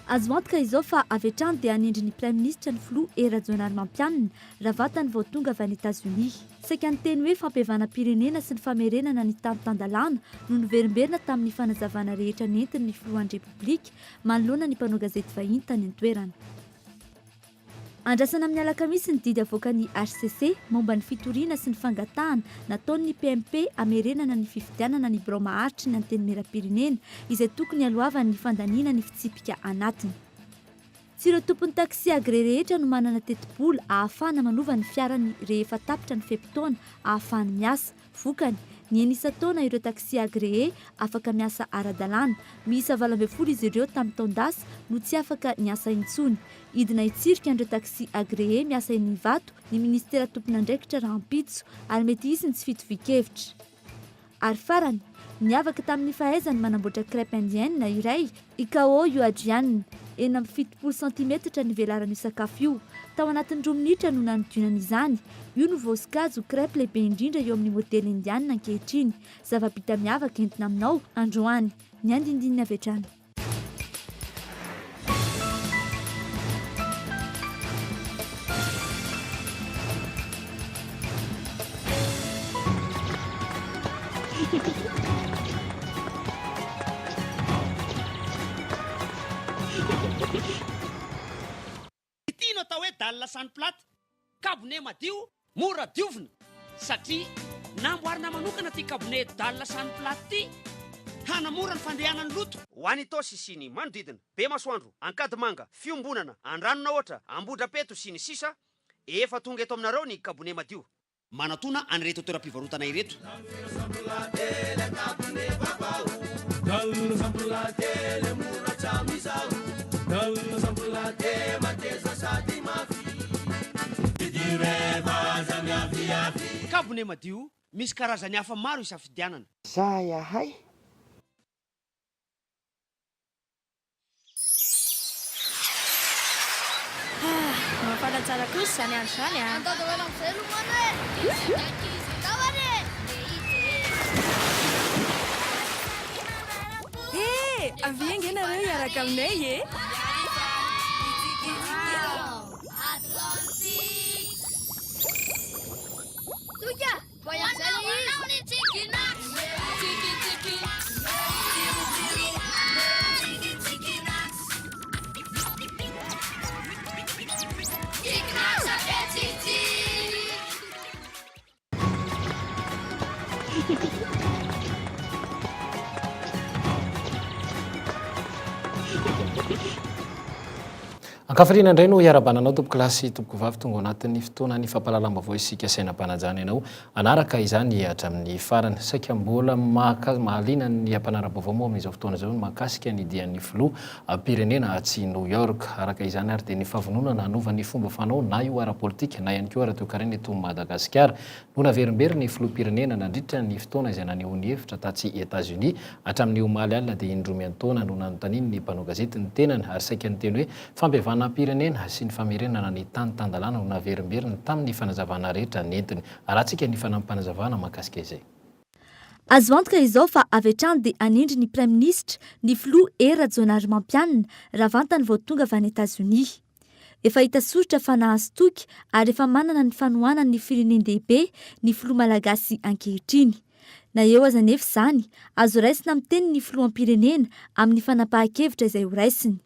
Azo antoka izao fa avy hatrany dia hanendry ny Praiminisitra ny filoha Hery Rajaonarimampianina raha vantany vao tonga avy any Etazonia. Saika ny teny hoe fampihavanam-pirenena sy ny famerenana ny tany tan-dalàna no niverimberina tamin'ny fanazavana rehetra nentin'ny filohan'ny Repoblika manoloana ny mpanao gazety vahiny tany an-toerana. Andrasana amin'ny alakamisy ny didy avoakan'ny hcc momba ny fitoriana sy ny fangatahana nataon'ny PMP hamerenana ny fifidianana ny birao maharitry ny Antenimierampirenena izay tokony haloavan'ny fandaniana ny fitsipika anatiny. Tsy ireo tompon'ny taxi agréé rehetra no manana tetibola ahafahana manova ny fiarany rehefa tapitra ny fe-potoana ahafahany miasa. Vokany, nihena isan-taona ireo taxi agréé afaka miasa ara-dalàna. Miisa 18 izy ireo tamin'ny taon-dasa no tsy afaka niasa intsony. Hidina hitsirika an'ireo taxi agréé miasa eny Ivato ny minisitera tompon'andraikitra rahampitso ary mety hisy ny tsy fitovian-kevitra. Ary farany, niavaka tamin'ny fahaizany manamboatra crêpe indienne iray I Kao Yuajian, 76 santimetatra ny velaran'io sakafo io. Tao anatin'ny roa minitra no nanodinana izany. Io no voasokajy ho crêpe lehibe indrindra eo amin'ny modely indianina ankehitriny. Zava-bita miavaka entina aminao androany. Ny andindininy avy hatrany. Ity no atao hoe dalle sans plate, kabone madio, mora diovina, satria namboarina manokana ity kabone dalle sans plate ity hanamora ny fandehanan'ny loto. Ho any Itaosy sy ny manodidina, Bemasoandro, Ankadimanga, Fiombonana, Andranonahoatra, Ambohidrapeto sy ny sisa Efa tonga eto aminareo ny kabone madio. Manatona an'ireto toeram-pivarotana ireto. Kabone madio, misy karazany hafa maro isafidianana. Zay ahay. Ah, mafana tsara kosa izany andro izany an! Andao daholo amin'izay lomano e! Isika ankizy ndao ary e! He! Avia ange nareo hiaraka aminay e! Toika! Ankafiriana indray no hiarahabana anao tompokolahy sy tompokovavy tonga ao anatin'ny fotoanan'ny fampahalalam-baovao isika sainam-panajana ianao hanaraka izany hatramin'ny farany. Saika mbola mahaliana ny mpanara-baovao moa amin'izao fotoana izao ny mahakasika ny dian'ny filoham-pirenena atsy New York. Araka izany ary dia ny fahavononana hanova ny fomba fanao na io ara-politika na ihany koa ara-toekarena eto Madagasikara no naverimberin'ny filoham-pirenena nandritra ny fotoana izay nanehoany hevitra tatsy Etats-Unis hatramin'ny omaly alina dia indroa miantaona no nanontanian'ny mpanao gazety ny tenany ary saika niteny hoe Fampihavanam-pirenena sy ny famerenana ny tany tan-dalàna no naverimberiny tamin'ny fanazavana rehetra nentiny. Arahantsika ny fanampim-panazavana mahakasika izay. Azo antoka izao fa avy hatrany dia hanendry ny Praiminisitra ny filoha Hery Rajaonarimampianina raha vantany vao tonga avy any Etazonia. Efa hita soritra fa nahazo toky ary efa manana ny fanohanan'ny firenen-dehibe ny filoha malagasy ankehitriny. Na eo aza anefa izany, azo raisina amin'ny teny ny filoham-pirenena amin'ny fanapahan-kevitra izay horaisiny.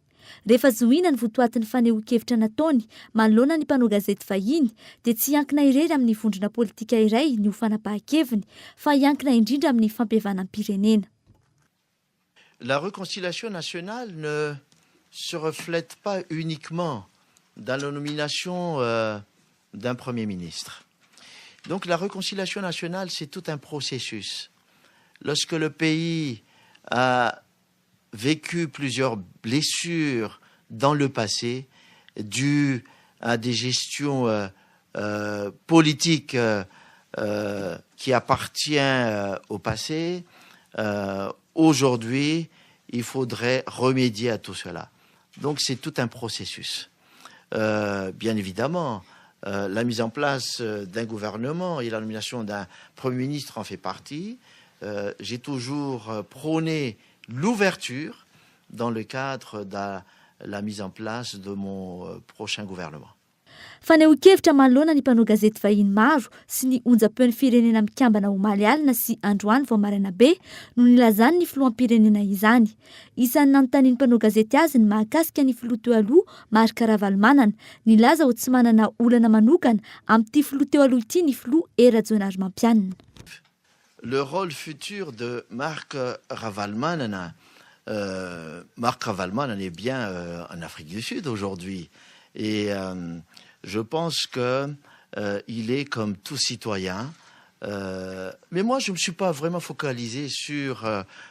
Rehefa zohiana ny votoatin'ny fanehoan-kevitra nataony manoloana ny mpanao gazety vahiny dia tsy hiankina irery amin'ny vondrona politika iray ny ho fanapahan-keviny fa hiankina indrindra amin'ny fampihavanam-pirenena. La reconciliation nationale ne se reflète pas uniquement dans la nomination d'un Premier ministre. Donc la réconciliation nationale, c'est tout un processus. Lorsque le pays a vécu plusieurs blessures dans le passé dues à des gestions euh, euh, politiques euh, qui appartiennent au passé, aujourd'hui, il faudrait remédier à tout cela. Donc c'est tout un processus. bien évidemment, la mise en place d'un gouvernement et la nomination d'un Premier ministre en fait partie. J'ai toujours prôné l'ouverture dans le cadre la mise en place de mon prochain gouvernement. Fanehoan-kevitra manoloana ny mpanao gazety vahiny maro sy ny onjam-peon'ny Firenena Mikambana omaly alina sy androany vao maraina be no nilazany ny filoham-pirenena izany. Isan'ny nanontanian'ny mpanao gazety azy ny mahakasika ny filoha teo aloha Marc Ravalomanana. Nilaza ho tsy manana olana manokana amin'ity filoha teo aloha ity ny filoha Hery Rajaonarimampianina. Le rôle futur de Marc Ravalomanana Marc Ravalomanana est bien en Afrique du Sud aujourd'hui et je pense que il est comme tout citoyen mais moi je ne me suis pas vraiment focalisé sur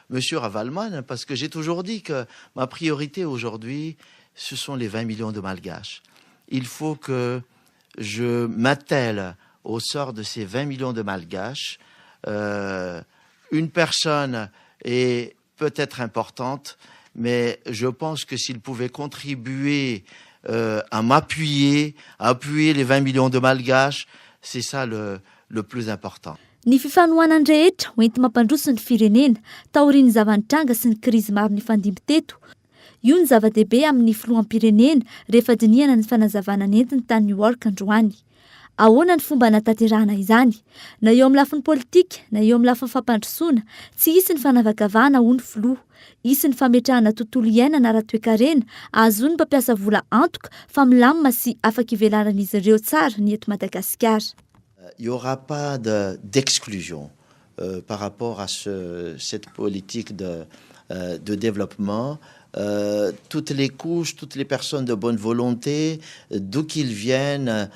Monsieur Ravalomanana parce que j'ai toujours dit que ma priorité aujourd'hui ce sont les 20 millions de Malgaches. Il faut que je m'attelle au sort de ces 20 millions de Malgaches. Une personne est peut-être importante, mais je pense que s'il pouvait contribuer à m'appuyer, à appuyer les 20 millions de Malgaches, c'est ça le, le plus important. Ny fifanohanan'ny rehetra ho enti-mampandroso ny firenena taorian'ny zava-nitranga sy ny krizy maro nifandimby teto. Io ny zava-dehibe amin'ny filoham-pirenena rehefa dinihana ny fanazavana nentiny tany New York androany. Ahoana ny fomba hanatanterahana izany? Na eo amin'ny lafiny politika na eo amin'ny lafiny fampandrosoana, tsy hisy ny fanavakavahana hoy ny filoha. Hisy ny fametrahana tontolo iainana ara-toekarena ahazoan'ny mpampiasa vola antoka fa milamina sy afaka ivelaran'izy ireo tsara ny eto Madagasikara. Il n'y aura pas d'exclusion par rapport à ce, cette politique de, de développement. Toutes les couches, toutes les personnes de bonne volonté, d'où qu'ils viennent,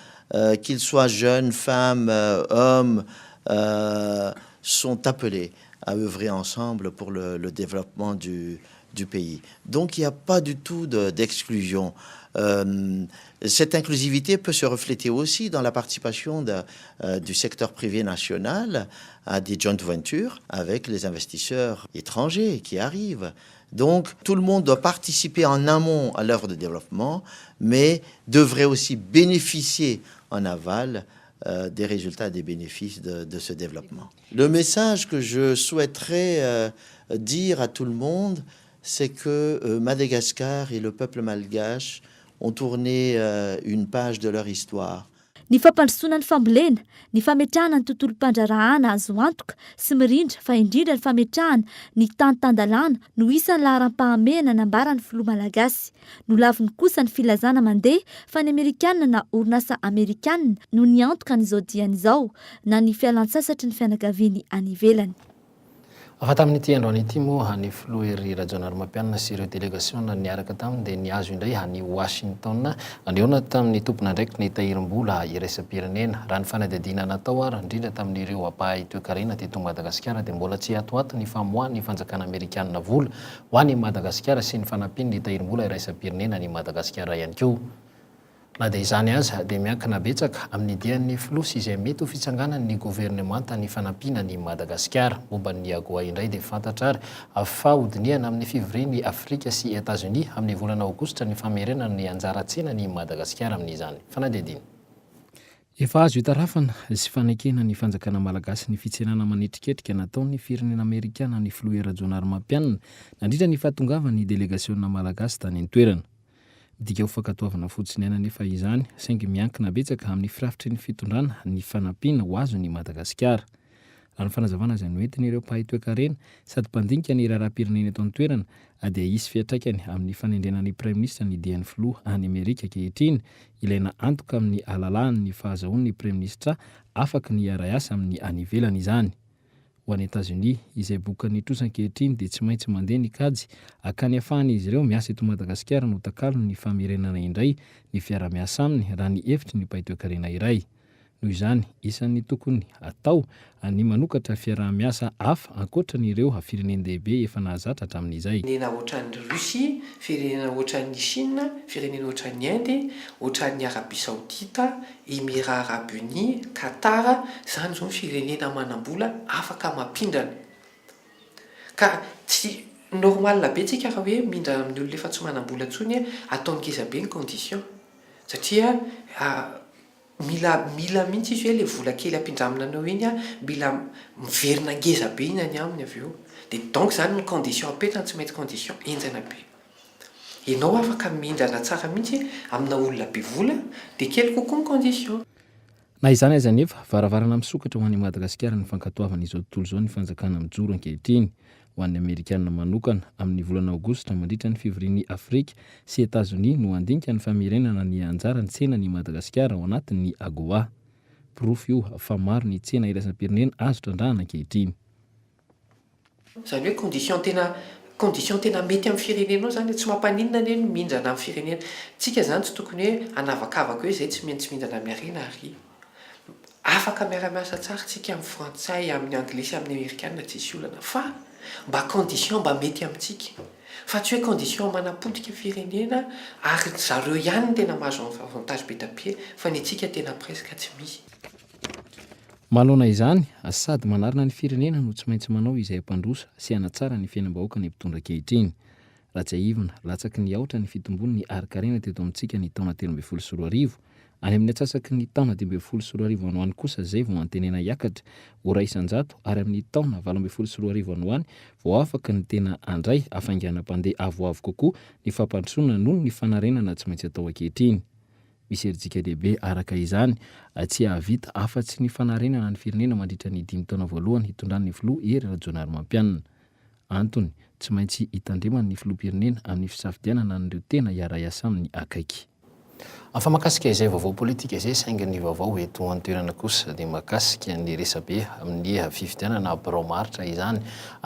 qu'ils soient jeunes, femmes, hommes, sont appelés à œuvrer ensemble pour le, le développement du, du pays. Donc il n'y a pas du tout d'exclusion. Cette inclusivité peut se refléter aussi dans la participation de, du secteur privé national à des joint ventures avec les investisseurs étrangers qui arrivent. Donc tout le monde doit participer en amont à l'œuvre de développement, mais devrait aussi bénéficier en aval des résultats des bénéfices de, de ce développement. Le message que je souhaiterais dire à tout le monde, c'est que Madagascar et le peuple malgache ont tourné une page de leur histoire. Ny fampandrosoana ny fambolena, ny fametrahana ny tontolom-pandraharahana azo antoka sy mirindra fa indrindra ny fametrahana ny tany tan-dalàna no isan'ny laharam-pahamehana nambaran'ny filoha malagasy. Nolaviny kosa ny filazana mandeha fa ny Amerikanina na orinasa Amerikanina no niantoka an'izao diany izao na ny fialan-tsasatry ny fianakaviany any ivelany. Fa tamin'ity androany ity moa ny filoha Hery Rajaonarimampianina sy ireo delegasiona niaraka taminy dia nihazo indray any Washington nihaona tamin'ny tompon'andraikitry ny tahirim-bola iraisam-pirenena. Raha ny fanadihadiana natao ary indrindra tamin'ireo mpahay toekarena teto Madagasikara dia mbola tsy atoato ny famoahan'ny fanjakana amerikanina vola ho any Madagasikara sy ny fanampian'ny tahirim-bola iraisam-pirenena an'i Madagasikara ihany koa. Na dia izany aza, dia miankina betsaka amin'ny dian'ny filoha sy izay mety ho fitsanganan'ny governemanta ny fanampiana an'i Madagasikara. Momba ny AGOA indray dia fantatra ary fa hodinihana amin'ny fivorian'i Afrika sy Etazonia amin'ny volana aogositra ny famerenana ny anjara tsenan'i Madagasikara amin'izany. Fanadihadiana. Efa azo itarafana sy fanekena ny fanjakana malagasy ny fitsenana manetriketrika nataon'ny firenena amerikana ny filoha Hery Rajaonarimampianina nandritra ny fahatongavan'ny delegasiona malagasy tany an-toerana. Midika ho fankatoavana fotsiny ihany anefa izany, saingy miankina betsaka amin'ny firafitry ny fitondrana ny fanampiana ho azon'i Madagasikara. Raha ny fanazavana izay noentin'ireo mpahay toekarena sady mpandinika ny raharaham-pirenena eto an-toerana dia hisy fiantraikany amin'ny fanendrena ny praiminisitra ny dian'ny filoha any Amerika ankehitriny, ilaina antoka amin'ny alalàn'ny fahazahoan'ny praiminisitra afaky ny hiara-hiasa amin'ny any ivelany izany. Ho an'i Etazonia, izay bokan'ny trosa ankehitriny dia tsy maintsy mandeha ny kajy akany afahan'izy ireo miasa eto Madagasikara no takalon'ny famerenana indray ny fiara-miasa aminy raha ny hevitry ny mpahay toekarena iray. Noho izany, isan'ny tokony atao ny manokatra fiaraha-miasa hafa ankoatra ny ireo firenen-dehibe efa nahazatra hatramin'izay. Firenena ohatran'i Russie, firenena ohatran'i Chine, firenena ohatran'i Inde, ohatran'i Arabie Saoudite, Emirats Arabes Unis, Qatar, izany izao ny firenena manam-bola afaka mampindrana. Ka tsy normal be tsika raha hoe mindrana amin'ny olona efa tsy manam-bola intsony atao ngeza be ny condition. Satria mila mila mihitsy izy hoe ilay vola kely ampindramina anao iny an, mila miverina ngeza be iny any aminy avy eo. Dia donc izany ny condition apetrany tsy maintsy condition henjana be. Ianao afaka mindrana tsara mihitsy amina olona be vola dia kely kokoa ny condition. Na izany aza anefa, varavarana misokatra ho an'i Madagasikara ny fankatoavan'izao tontolo izao ny fanjakana mijoro ankehitriny. Ho an'ny Amerikanina manokana, amin'ny volana aogositra mandritra ny fivorian'i Afrika sy Etazonia no handinika ny famerenana ny anjara tsenan'i Madagasikara ao anatin'ny AGOA. Porofo io fa maro ny tsena iraisam-pirenena azo trandrahana ankehitriny. Izany hoe condition tena condition tena mety amin'ny firenenao izany e, tsy mampaninona anie ny mindrana amin'ny firenena. Tsika izany tsy tokony hoe hanavakavaka hoe izay tsy maintsy mindrana miarina ary afaka miara-miasa tsara tsika amin'ny frantsay, amin'ny anglisy, amin'ny amerikana tsisy olana fa mba condition mba mety amintsika fa tsy hoe condition manapotika firenena ary zareo ihany no tena mahazo avantage be da be fa ny antsika tena presque tsy misy. Manoloana izany, sady manarina ny firenena no tsy maintsy manao izay hampandroso sy hanatsara ny fiainam-bahoaka ny mpitondra ankehitriny. Raha tsiahivina, latsaky ny aotra ny fitombon'ny harin-karena teto amintsika ny taona 2013. Any amin'ny antsasaky ny taona 2015 any ho any kosa izay vao antenena hiakatra ho iray isan-jato ary amin'ny taona 2018 any ho any vao afaka ny tena handray hafainganam-pandeha avoavo kokoa ny fampandrosoana noho ny fanarenana tsy maintsy atao ankehitriny. Misy herijika lehibe araka izany tsy hahavita afa-tsy ny fanarenana ny firenena mandritra ny dimy taona voalohany hitondran'ny filoha Hery Rajaonarimampianina. Antony, tsy maintsy hitandremany ny filoham-pirenena amin'ny fisafidianana an'ireo tena hiara-hiasa aminy akaiky. Fa mahakasika izay vaovao politika izay saingy ny vaovao eto an-toerana kosa dia mahakasika ny resabe amin'ny fifidianana birao maharitra izany.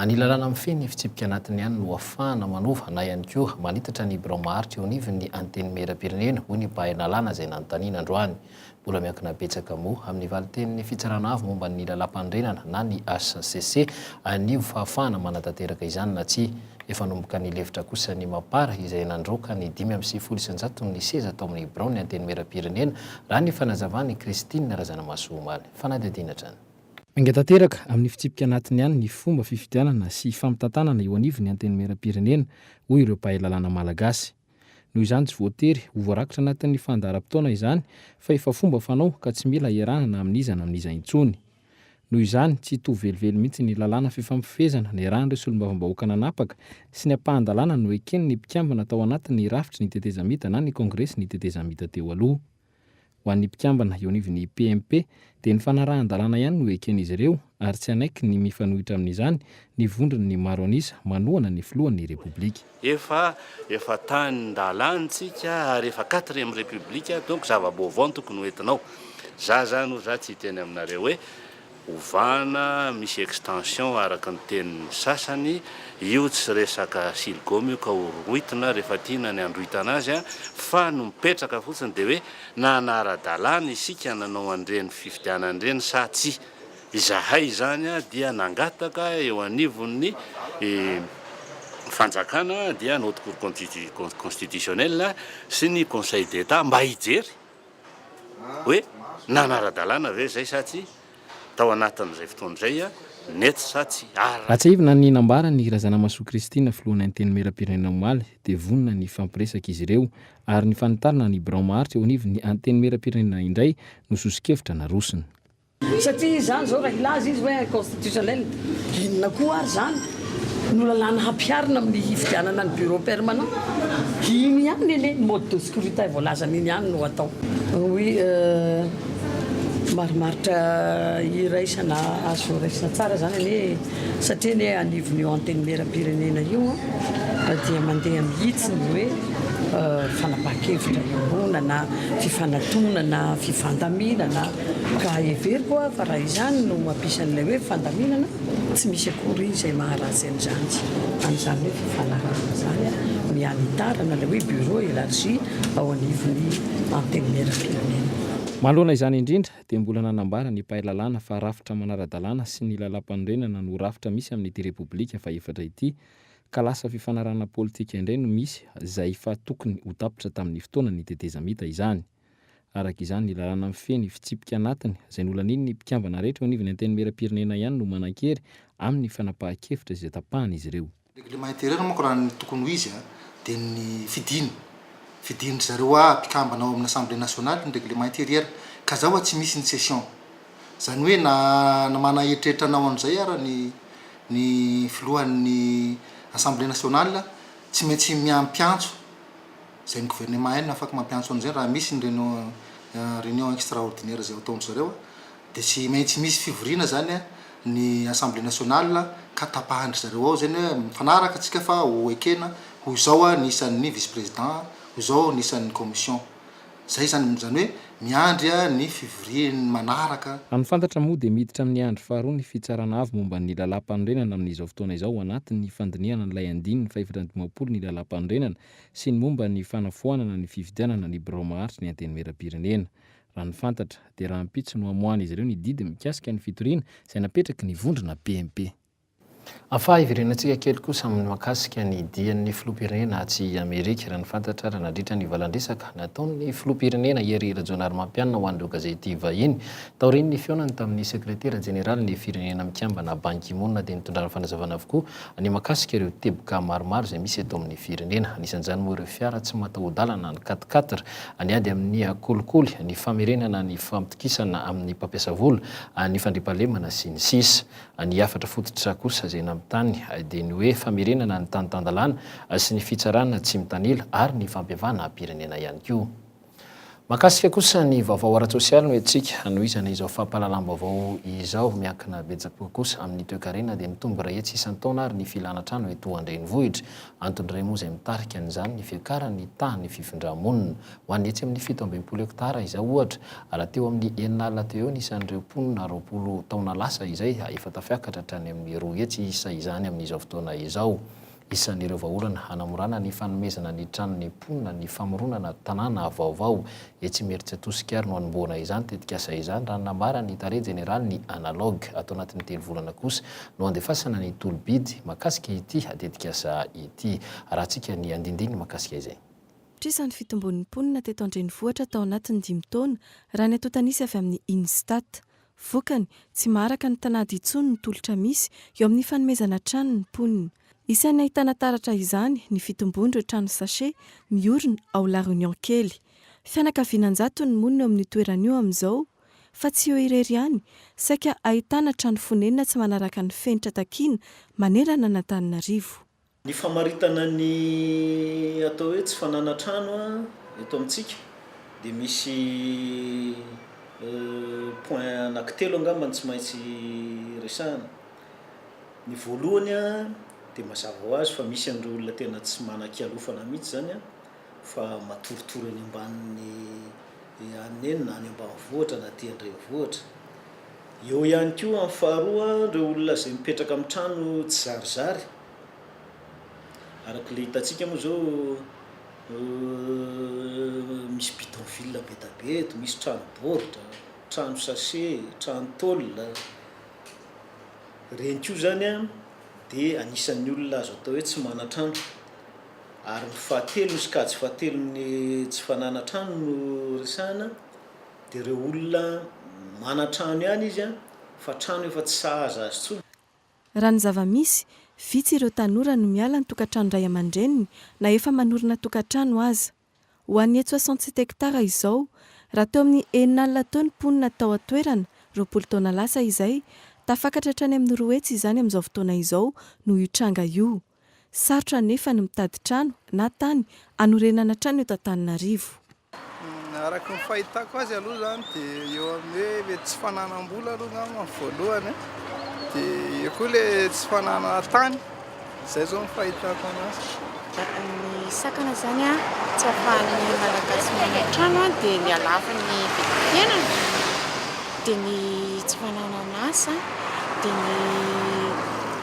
Ny lalàna mifehy ny fitsipika anatiny ihany no ahafahana manova na ihany koa manitatra ny birao maharitra eo anivon'ny Antenimierampirenena, hoy ny mpahay lalàna izay nanontaniana androany. Mbola miankina betsaka moa amin'ny valin-tenin'ny Fitsarana Avo momba ny Lalàmpanorenana na ny hcc anio fahafahana manatanteraka izany na tsia. Efa nanomboka nilefitra kosa ny Mapar izay nandroaka ny 195 ny seza tao amin'ny biraon'ny Antenimierampirenena, raha ny fanazavan'i Christine Razanamahasoa omaly. Fanadihadiana hatrany. Miainga tanteraka amin'ny fitsipika anatiny ihany ny fomba fifidianana sy fampitantanana eo anivon'ny Antenimierampirenena, hoy ireo mpahay lalàna malagasy. Noho izany tsy voatery ho voarakitra anatin'ny fandaharam-potoana izany fa efa fomba fanao ka tsy mila iarahana na amin'iza na amin'iza intsony. Noho izany, tsy hitovy velively mihitsy ny lalàna fifampifehezana niarahan'ireo solombavambahoaka nanapaka sy ny ampahan-dalàna noeken'ny mpikambana tao anatin'ny rafitry ny tetezamita na ny kongresin'ny tetezamita teo aloha. Ho an'ny mpikambana eo anivon'ny PMP dia ny fanarahan-dalàna ihany no eken'izy ireo ary tsy hanaiky ny mifanohitra amin'izany ny vondron'ny maro an'isa manohana ny filohan'ny Repoblika. Efa efa tanin-dalàntsika ary efa quatrième république donc zava-baovao no tokony ho entinao. Za zany hoy za tsy hiteny aminareo hoe Ovana misy extension araka ny tenin'ny sasany, io tsy resaka silgom io ka ho roitina rehefa tiana ny handroitana azy an, fa ny mipetraka fotsiny dia hoe nanara-dalàna isika nanao an'ireny fifidianana ireny sa tsia? Izahay izany dia nangataka eo anivon'ny fanjakana dia ny haute cour constitutionnelle sy ny conseil d'Etat mba hijery Hoe nanara-dalàna ve izay sa tsia? Tao anatin'izay fotoana izay, nety sa tsia? Ary. Raha tsiahivina ny nambaran'i Razanamahasoa Christine filohan'ny Antenimierampirenena omaly dia vonona ny hifampiresaka izy ireo ary ny fanitarana ny birao maharitra eo anivon'ny Antenimierampirenena indray no soso-kevitra narosony. Satria izany izao raha hilaza izy hoe inconstitutionnel, inona koa ary izany no lalàna hampiharina amin'ny hifidianana ny bureau permanent? Iny ihany anie ny mode de scrutin voalazan'iny ihany no atao. Oui, marimaritra iraisana azo raisina tsara izany anie satria anie anivon'io antenimierampirenena io dia mandeha mihitsy ny hoe fanapahan-kevitra iombonana, fifanatonana, fifandaminana. Ka heveriko aho fa raha izany no hampisy an'ilay hoe fandaminana, tsy misy akory izay maharatsy an'izany, an'izany hoe fifanarahana izany ny hanitarana ilay hoe bureau élargi ao anivon'ny Antenimierampirenena. Manoloana izany indrindra dia mbola nanambara ny mpahay lalàna fa rafitra manara-dalàna sy ny lalàmpanorenana no rafitra misy amin'ity Repoblika fahefatra ity ka lasa fifanarahana politika indray no misy izay fa tokony ho tapitra tamin'ny fotoanan'ny tetezamita izany. Araka izany, ny lalàna mifehy ny fitsipika anatiny, izay nolanian'ny mpikambana rehetra eo anivon'ny Antenimierampirenena ihany no manan-kery amin'ny fanapahan-kevitra izay tapahan'izy ireo. Règlement intérieur manko raha ny tokony ho izy dia ny fidina, fidin-dry zareo aho mpikambana ao amin'ny assemblée nationale ny règlement intérieur ka zao tsy misy ny session. Zany hoe na na manana eritreritra hanao an'izay ara ny ny filohan'ny assemblée nationale tsy maintsy miampiantso. Izay ny gouvernement ihany no afaka mampiantso an'izay raha misy ny réunion réunion extraordinaire izay ataon-dry zareo dia tsy maintsy misy fivoriana zany ny assemblée nationale ka tapahan-dry zareo ao zany hoe mifanaraka tsika fa ho ekena ho izao ny isan'ny vice président, ho izao ny isan'ny commission. Zay zany, zany hoe miandry ny fivorian'ny manaraka. Raha ny fantatra moa dia miditra amin'ny andro faharoa ny fitsarana avo momba ny lalàmpanorenana amin'izao fotoana izao ao anatin'ny fandinihana an'ilay andininy fahefatra amby 50 ny lalàmpanorenana sy ny momba ny fanafoanana ny fifidianana ny birao maharitry ny Antenimierampirenena. Raha ny fantatra dia rahampitso no hamoahan'izy ireo ny didy mikasika ny fitoriana izay napetraky ny vondrona PMP. Fa hiverenantsika kely kosa amin'ny mahakasika ny dian'ny filoham-pirenena atsy Amerika. Raha ny fantatra ary nandritra ny valan-dresaka nataon'ny filoham-pirenena Hery Rajaonarimampianina ho an'ireo gazety vahiny taorian'ny fihaonany tamin'ny sekretera jeneralin'ny Firenena Mikambana Ban Ki-moon dia nitondrany fanazavana avokoa ny mahakasika ireo teboka maromaro izay misy eto amin'ny firenena. Anisan'izany moa ireo fiara tsy mataho-dalana, ny quatre-quatre, ny ady amin'ny kolikoly, ny famerenana ny fampitokisana amin'ny mpampiasa vola, ny fandriampahalemana sy ny sisa. Ny hafatra fototra kosa izay nampitany dia ny hoe famerenana ny tany tan-dalàna sy ny fitsarana tsy mitanila ary ny fampihavanam-pirenena ihany koa. Mahakasika kosa ny vaovao ara-tsosialy no entintsika hanohizana izao fampahalalam-baovao izao. Miankina betsaka kosa amin'ny toekarena dia mitombo iray hetsy isan-taona ary ny filana trano eto an-drenivohitra. Antony iray moa izay mitarika an'izany ny fiakaran'ny tahan'ny fifindra-monina. Ho an'ny etsy amin'ny 67 hektara izao ohatra, raha teo amin'ny 60 teo eo ny isan'ireo mponina 20 taona lasa izay, efa tafiakatra hatrany amin'ny 200 isa izany amin'izao fotoana izao. Isan'ireo vahaolana hanamorana ny fanomezana ny tranon'ny mponina ny famoronana tanàna vaovao. Etsy Imerintsiatosika ary no hanombohana izany tetikasa izany, raha ny nambaran'ny tale jeneralin'ny Analog. Ato anatin'ny telo volana kosa no handefasana ny tolo-bidy mahakasika ity tetikasa ity. Arahantsika ny andindiny mahakasika izay. Trisa ny fitombon'ny mponina teto an-drenivohitra tao anatin'ny dimy taona, raha ny antontan'isa avy amin'ny Instat. Vokany, tsy maharaka ny tinady intsony ny tolotra misy eo amin'ny fanomezana trano ny mponina. Isan'ny ahitana taratra izany ny fitombon'ireo trano sachet miorina ao La Réunion kely. Fianakaviana an-jatony no monina eo amin'io toerana io amin'izao, fa tsy eo irery ihany, saika ahitana trano fonenana tsy manaraka ny fenitra takiana manerana an'Antananarivo. Ny famaritana ny atao hoe tsy fananan-trano eto amintsika dia misy point anankitelo angamba no tsy maintsy resahana. Ny voalohany dia mazava ho azy fa misy an'ireo olona tena tsy manan-kialofana mihitsy izany fa matoritory eny ambanin'ny any eny na any ambanivohitra na aty an-drenivohitra. Eo ihany koa amin'ny faharoa ireo olona izay mipetraka amin'ny trano tsizarizary. Araka ilay hitantsika moa izao misy bidonville be dia be eto, misy trano baoritra, trano sachet, trano tôle. Ireny koa izany an dia anisan'ny olona azo atao hoe tsy manan-trano. Ary ny fahatelo, ny sokajy fahatelon'ny tsy fananan-trano no resahana dia ireo olona manan-trano ihany izy an fa trano efa tsy sahaza azy intsony. Raha ny zava-misy, vitsy ireo tanora no miala ny tokantranon-dray aman-dreniny na efa manorina tokantrano aza. Ho an'ny etsy soixante-sept hectares izao, raha teo amin'ny 60 teo ny mponina tao an-toerana, 20 taona lasa izay, tafakatra hatrany amin'ny 200 izany amin'izao fotoana izao noho io tranga io. Sarotra anefa ny mitady trano na tany hanorenana trano eto Antananarivo. Araka ny fahitako azy aloha izany dia eo amin'ny hoe mety tsy fananam-bola aloha angamba ny voalohany dia eo koa ilay tsy fananana tany, izay izao ny fahitako anazy. Ny sakana izany tsy ahafahan'ny Malagasy manan-trano dia ny halavan'ny vidim-piainana, dia ny tsy fananana asa, dia ny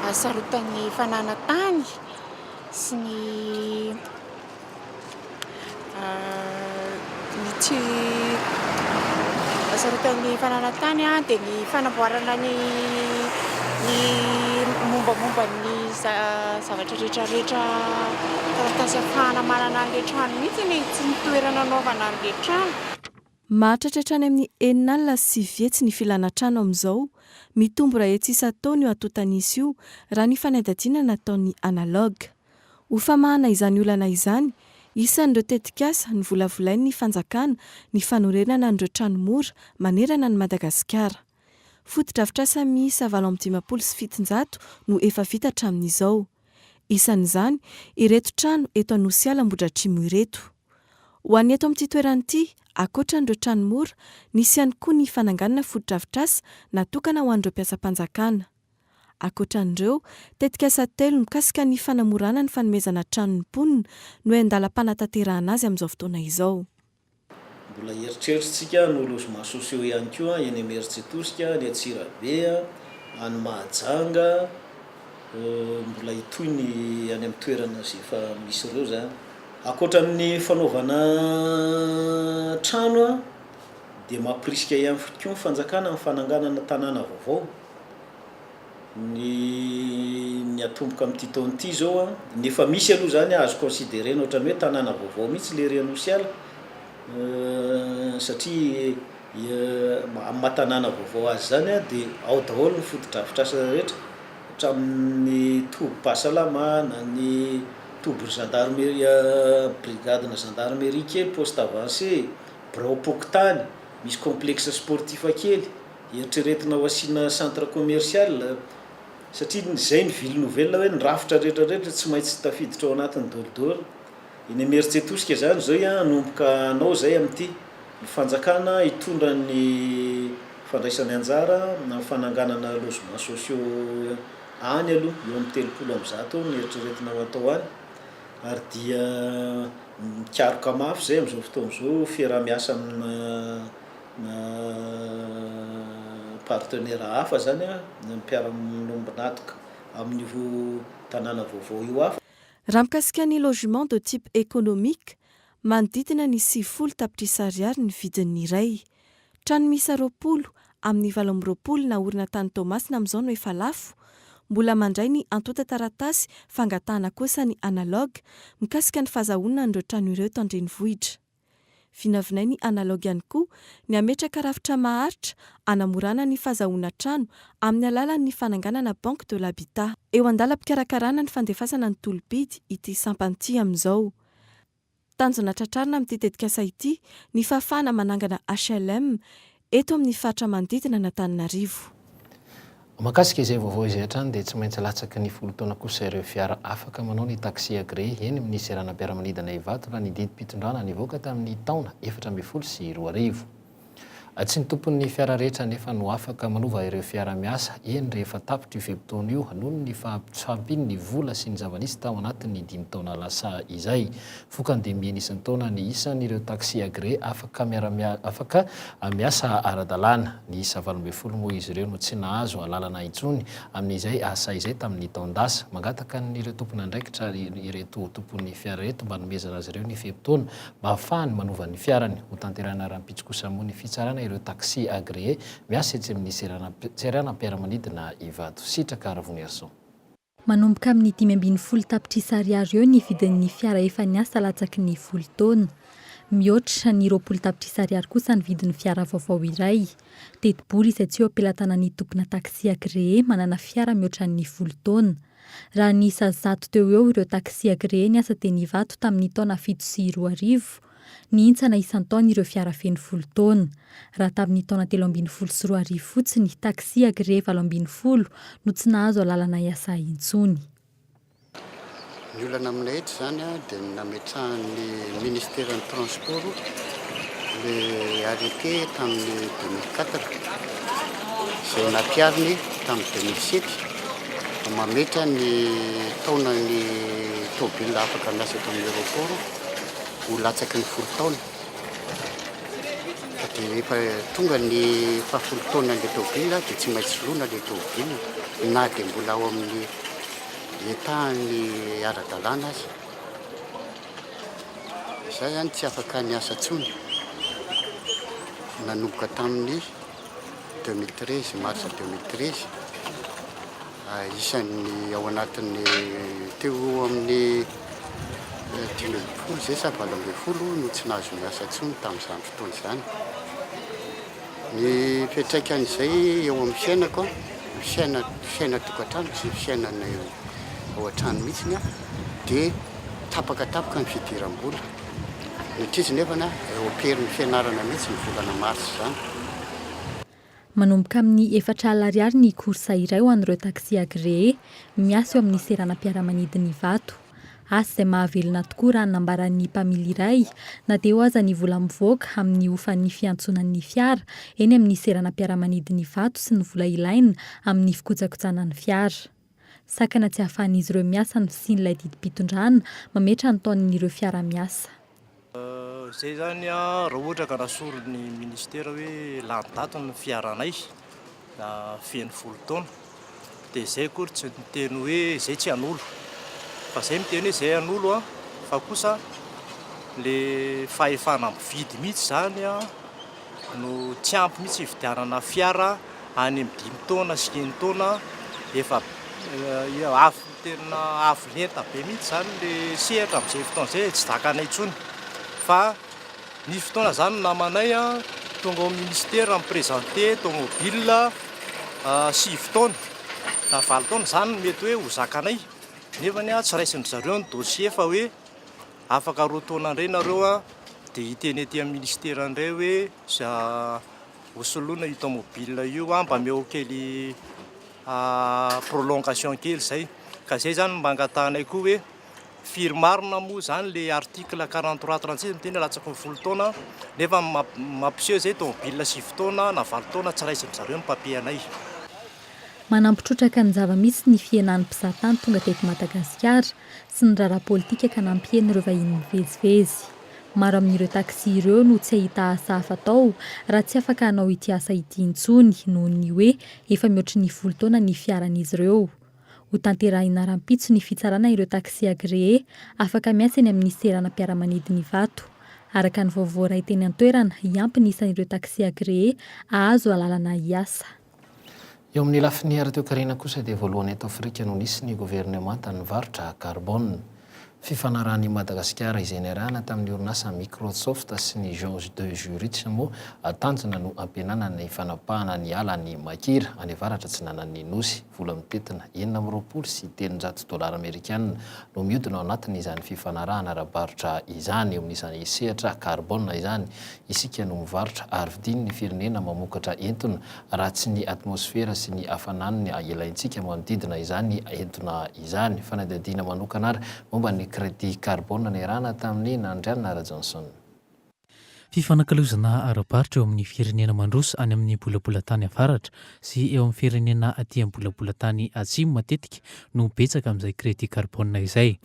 hasarotan'ny fananan-tany sy ny Ny tsy hasarotan'ny fananan-tany dia ny fanamboarana ny ny mombamomba ny zavatra rehetra rehetra taratasy ahafahana manana an'ilay trano mihitsy e, tsy ny toerana anaovana an'ilay trano. Mahatratra hatrany amin'ny 960 ny filana trano amin'izao. Mitombo iray hetsy isan-taona io antontan'isa io, raha ny fanadihadiana nataon'ny Analog. Ho famahana izany olana izany, isan'ireo tetikasa novolavolain'ny fanjakana ny fanorenana an'ireo trano mora manerana an'i Madagasikara. Fotodrafitrasa miisa 758 no efa vita hatramin'izao. Isan'izany ireto trano eto Anosiala Ambohidratrimo ireto. Ho an'ny eto amin'ity toerana ity, ankoatra an'ireo trano mora, nisy ihany koa ny fananganana fotodrafitrasa natokana ho an'ireo mpiasam-panjakana. Ankoatra an'ireo, tetikasa telo mikasika ny fanamorana ny fanomezana trano ny mponina no eo an-dalam-panatanterahana azy amin'izao fotoana izao. Mbola eritreritritsika hanao logements sociaux ihany koa eny Imerintsiatosika, any Antsirabe, any Mahajanga, mbola hitohy ny any amin'ny toerana izay efa misy ireo izany. Ankoatra ny fanaovana trano dia mampirisika ihany koa ny fanjakana amin'ny fananganana tanàna vaovao. Ny ny atomboka amin'ity taona ity izao an, ny efa misy aloha izany azo considerena ohatran'ny hoe tanàna vaovao mihitsy le ery Anosiala satria amin'ny maha tanàna vaovao azy izany an dia ao daholo ny fotodrafitrasa rehetra hatramin'ny tobim-pahasalamana, ny tobin'ny gendarmerie, brigadena gendarmerie kely, poste avancé, biraom-pokontany, misy complexe sportif kely. Eritreretina ho asiana centre commercial satria izay ny ville nouvelle hoe ny rafitra rehetra rehetra tsy maintsy tafiditra ao anatiny daholo daholo. Eny Imerintsiatosika izany izao an, hanomboka hanao izay amin'ity. Ny fanjakana hitondra ny fandraisany anjara amin'ny fananganana logements sociaux any aloha, eo amin'ny 130 eo no eritreretina ho atao any ary dia mikaroka mafy izay amin'izao fotoana izao fiaraha-miasa amina na partenaire hafa zany an, na mpiara-miombon'antoka amin'io tanàna vaovao io hafa. Raha mikasika ny logement de type économique, manodidina ny 90 tapitrisa ariary ny vidin'ny iray. Trano miisa 20 amin'ny 28 naorina tany Toamasina amin'izao no efa lafo. Mbola mandray ny antontan-taratasy fangatahana kosa ny Analogue mikasika ny fahazahoana an'ireo trano ireo eto an-drenivohitra. Vinavinain'ny Analogue ihany koa ny hametraka rafitra maharitra hanamorana ny fahazahoana trano amin'ny alalan'ny fananganana Banque de l'Habitat. Eo an-dalam-pikarakarana ny fandefasana ny tolo-bidy ity sampana ity amin'izao. Tanjona tratrarina amin'ity tetikasa ity ny fahafahana manangana HLM eto amin'ny faritra manodidina an'Antananarivo. Mahakasika izay vaovao izay hatrany dia tsy maintsy latsaky ny folo taona kosa ireo fiara afaka manao ny taxi agréé eny amin'ny seranam-piaramanidina Ivato raha ny didim-pitondrana nivoaka tamin'ny taona 2014. Tsy ny tompon'ny fiara rehetra anefa no afaka manova ireo fiara miasa eny rehefa tapitra io fe-potoana io noho ny fahampian'ny vola sy ny zava-nisy tao anatin'ny dimy taona lasa izay. Vokany dia mihena isan-taona ny isan'ireo taxi agréé afaka afaka miasa ara-dalàna. Niisa 18 moa izy ireo no tsy nahazo alalana intsony amin'izay asa izay tamin'ny taon-dasa. Mangataka an'ireo tompon'andraikitra ireto tompon'ny fiara ireto mba hanomezana azy ireo ny fe-potoana mba hahafahany manova ny fiarany. Hotanterahina rahampitso kosa moa ny fitsarana ireo taxi agréé miasa etsy amin'ny seranam-piaramanidina Ivato. Sitraka Ravoniarison. Manomboka amin'ny 15 tapitrisa ariary eo ny vidin'ny fiara efa niasa latsaky ny folo taona. Mihoatra ny 20 tapitrisa ariary kosa ny vidin'ny fiara vaovao iray. Tetibola izay tsy eo am-pelatanan'ny tompona taxi agréé manana fiara mihoatra ny folo taona. Raha niisa zato teo ho eo ireo taxi agréé niasa teny Ivato tamin'ny taona 2007, Nihintsana isan-taona ireo fiara feno folo taona. Raha tamin'ny taona 2013 fotsiny, taxi agréé 18 no tsy nahazo alalana hiasa intsony. Ny olana aminay eto izany dia ny nametrahan'ny ministeran'ny transport le arrêté tamin'ny 2004 izay nampihariny tamin'ny 2007 mametra ny taonan'ny tôbila afaka miasa eto amin'ny aéroport. ho latsaky ny folo taona ka dia rehefa tonga ny fahafolo taonan'ilay tôbila dia tsy maintsy soloina ilay tôbila na dia mbola ao amin'ny état-ny ara-dalàna aza. Izaho izany tsy afaka niasa intsony nanomboka tamin'ny 2013, mars 2013. Isan'ny ao anatin'ny teo amin'ny 15 izay sa 18 no tsy nahazo niasa intsony tamin'izany fotoana izany. Ny fiantraikan'izay eo amin'ny fiainako, ny fiaina- fiainan-tokantrano sy ny fiainana ao an-trano mihitsy dia tapakatapaka ny fidiram-bola. Ny ankizy nefa eo am-perin'ny fianarana mihitsy ny volana marsa izany. Manomboka amin'ny 40 ariary ny course iray ho an'ireo taxi agréé miasa eo amin'ny seranam-piaramanidina Ivato. Asa izay mahavelona tokoa raha ny nambaran'ny mpamily iray, na dia eo aza ny vola mivoaka amin'ny hofan'ny fiantsonan'ny fiara eny amin'ny seranam-piaramanidin'Ivato sy ny vola ilaina amin'ny fikojakojana ny fiara. Sakana tsy ahafahan'izy ireo miasa ny fisian'ilay didim-pitondrana mametra ny taon'ireo fiara miasa. Izay izany raha ohatra ka nasorin'ny ministera hoe lany daty ny fiaranay na feno folo taona dia izay akory tsy niteny hoe izay tsy hanolo fa izay miteny hoe izay hanolo an, fa kosa le fahefana mividy mihitsy izany an no tsy ampy mihitsy hividianana fiara any amin'ny dimy taona sy enin-taona efa avo tena avo lenta be mihitsy izany le sehatra amin'izay fotoana izay tsy zakanay intsony fa Nisy fotoana zany ny namanay tonga ao ministera mi-presenter tomobile sivy taona na valo taona zany no mety hoe ho zakanay nefany tsy raisin-dry zareo ny dossier fa hoe afaka roa taona indray nareo dia hiteny aty amin'ny ministera indray hoe ho soloina io tomobile io mba omeo kely prolongation kely zay ka zay zany mba angatahanay koa hoe Firy marina moa izany le article 43 36 miteny hoe latsaky ny folo taona nefa mampiseho izay tomobile sivy taona na valo taona tsy raisin-dry zareo ny papier anay. Manampy trotraka ny zava-misy ny fihenan'ny mpizahatany tonga teto Madagasikara sy ny raharaha politika ka nampihena ireo vahiny mivezivezy. Maro amin'ireo taxi ireo no tsy hahita asa hafa atao raha tsy afaka hanao ity asa ity intsony noho ny hoe efa mihoatry ny folo taona ny fiaran'izy ireo. Hotanterahina rahampitso ny fitsarana ireo taxi agréé afaka miasa eny amin'ny seranam-piaramanidin'Ivato. Araka ny vaovao voaray teny an-toerana, hiampy ny isan'ireo taxi agréé hahazo alalana hiasa. Eo amin'ny lafiny ara-toekarena kosa dia voalohany eto Afrika no nisy ny governemanta nivarotra carbone. Fifanarahan'i Madagasikara izay niarahana tamin'ny orinasa Microsoft sy ny Georges de Jurich moa tanjona no hampihenana ny fanapahana ny ala any Makira, any avaratra atsinanan'ny Nosy. Vola mitentina 326 dolara amerikana no mihodina ao anatin'izany fifanarahana ara-barotra izany. Eo amin'izany sehatra carbone izany, isika no mivarotra ary vidian'ny firenena mamokatra entona raha tsy ny atmosfera sy ny hafanan'ny ilaintsika manodidina izany entona izany. Fanadihadiana manokana ary momba ny crédit carbone niarahana tamin'i Nandrianina Rajohnson. Fifanakalozana ara-barotra eo amin'ny firenena mandroso any amin'ny bolabolan-tany avaratra sy eo amin'ny firenena aty amin'ny bolabolan-tany atsimo matetika no betsaka amin'izay crédit carbone izay.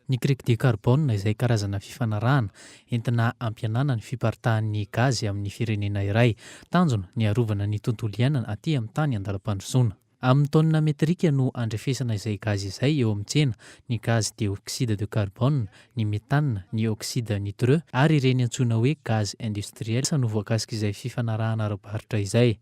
Ny crédit carbone izay karazana fifanarahana entina hampihenana ny fiparitahan'ny gazy amin'ny firenena iray. Tanjona ny hiarovana ny tontolo iainana aty amin'ny tany andalam-pandrosoana. Amin'ny taonina metrika no andrefesana izay gazy izay eo amin'ny tsena, ny gaz dioxyde de carbone, ny méthane, ny oxyde nitreux ary ireny antsoina hoe gaz industriels no voakasik'izay fifanarahana ara-barotra izay.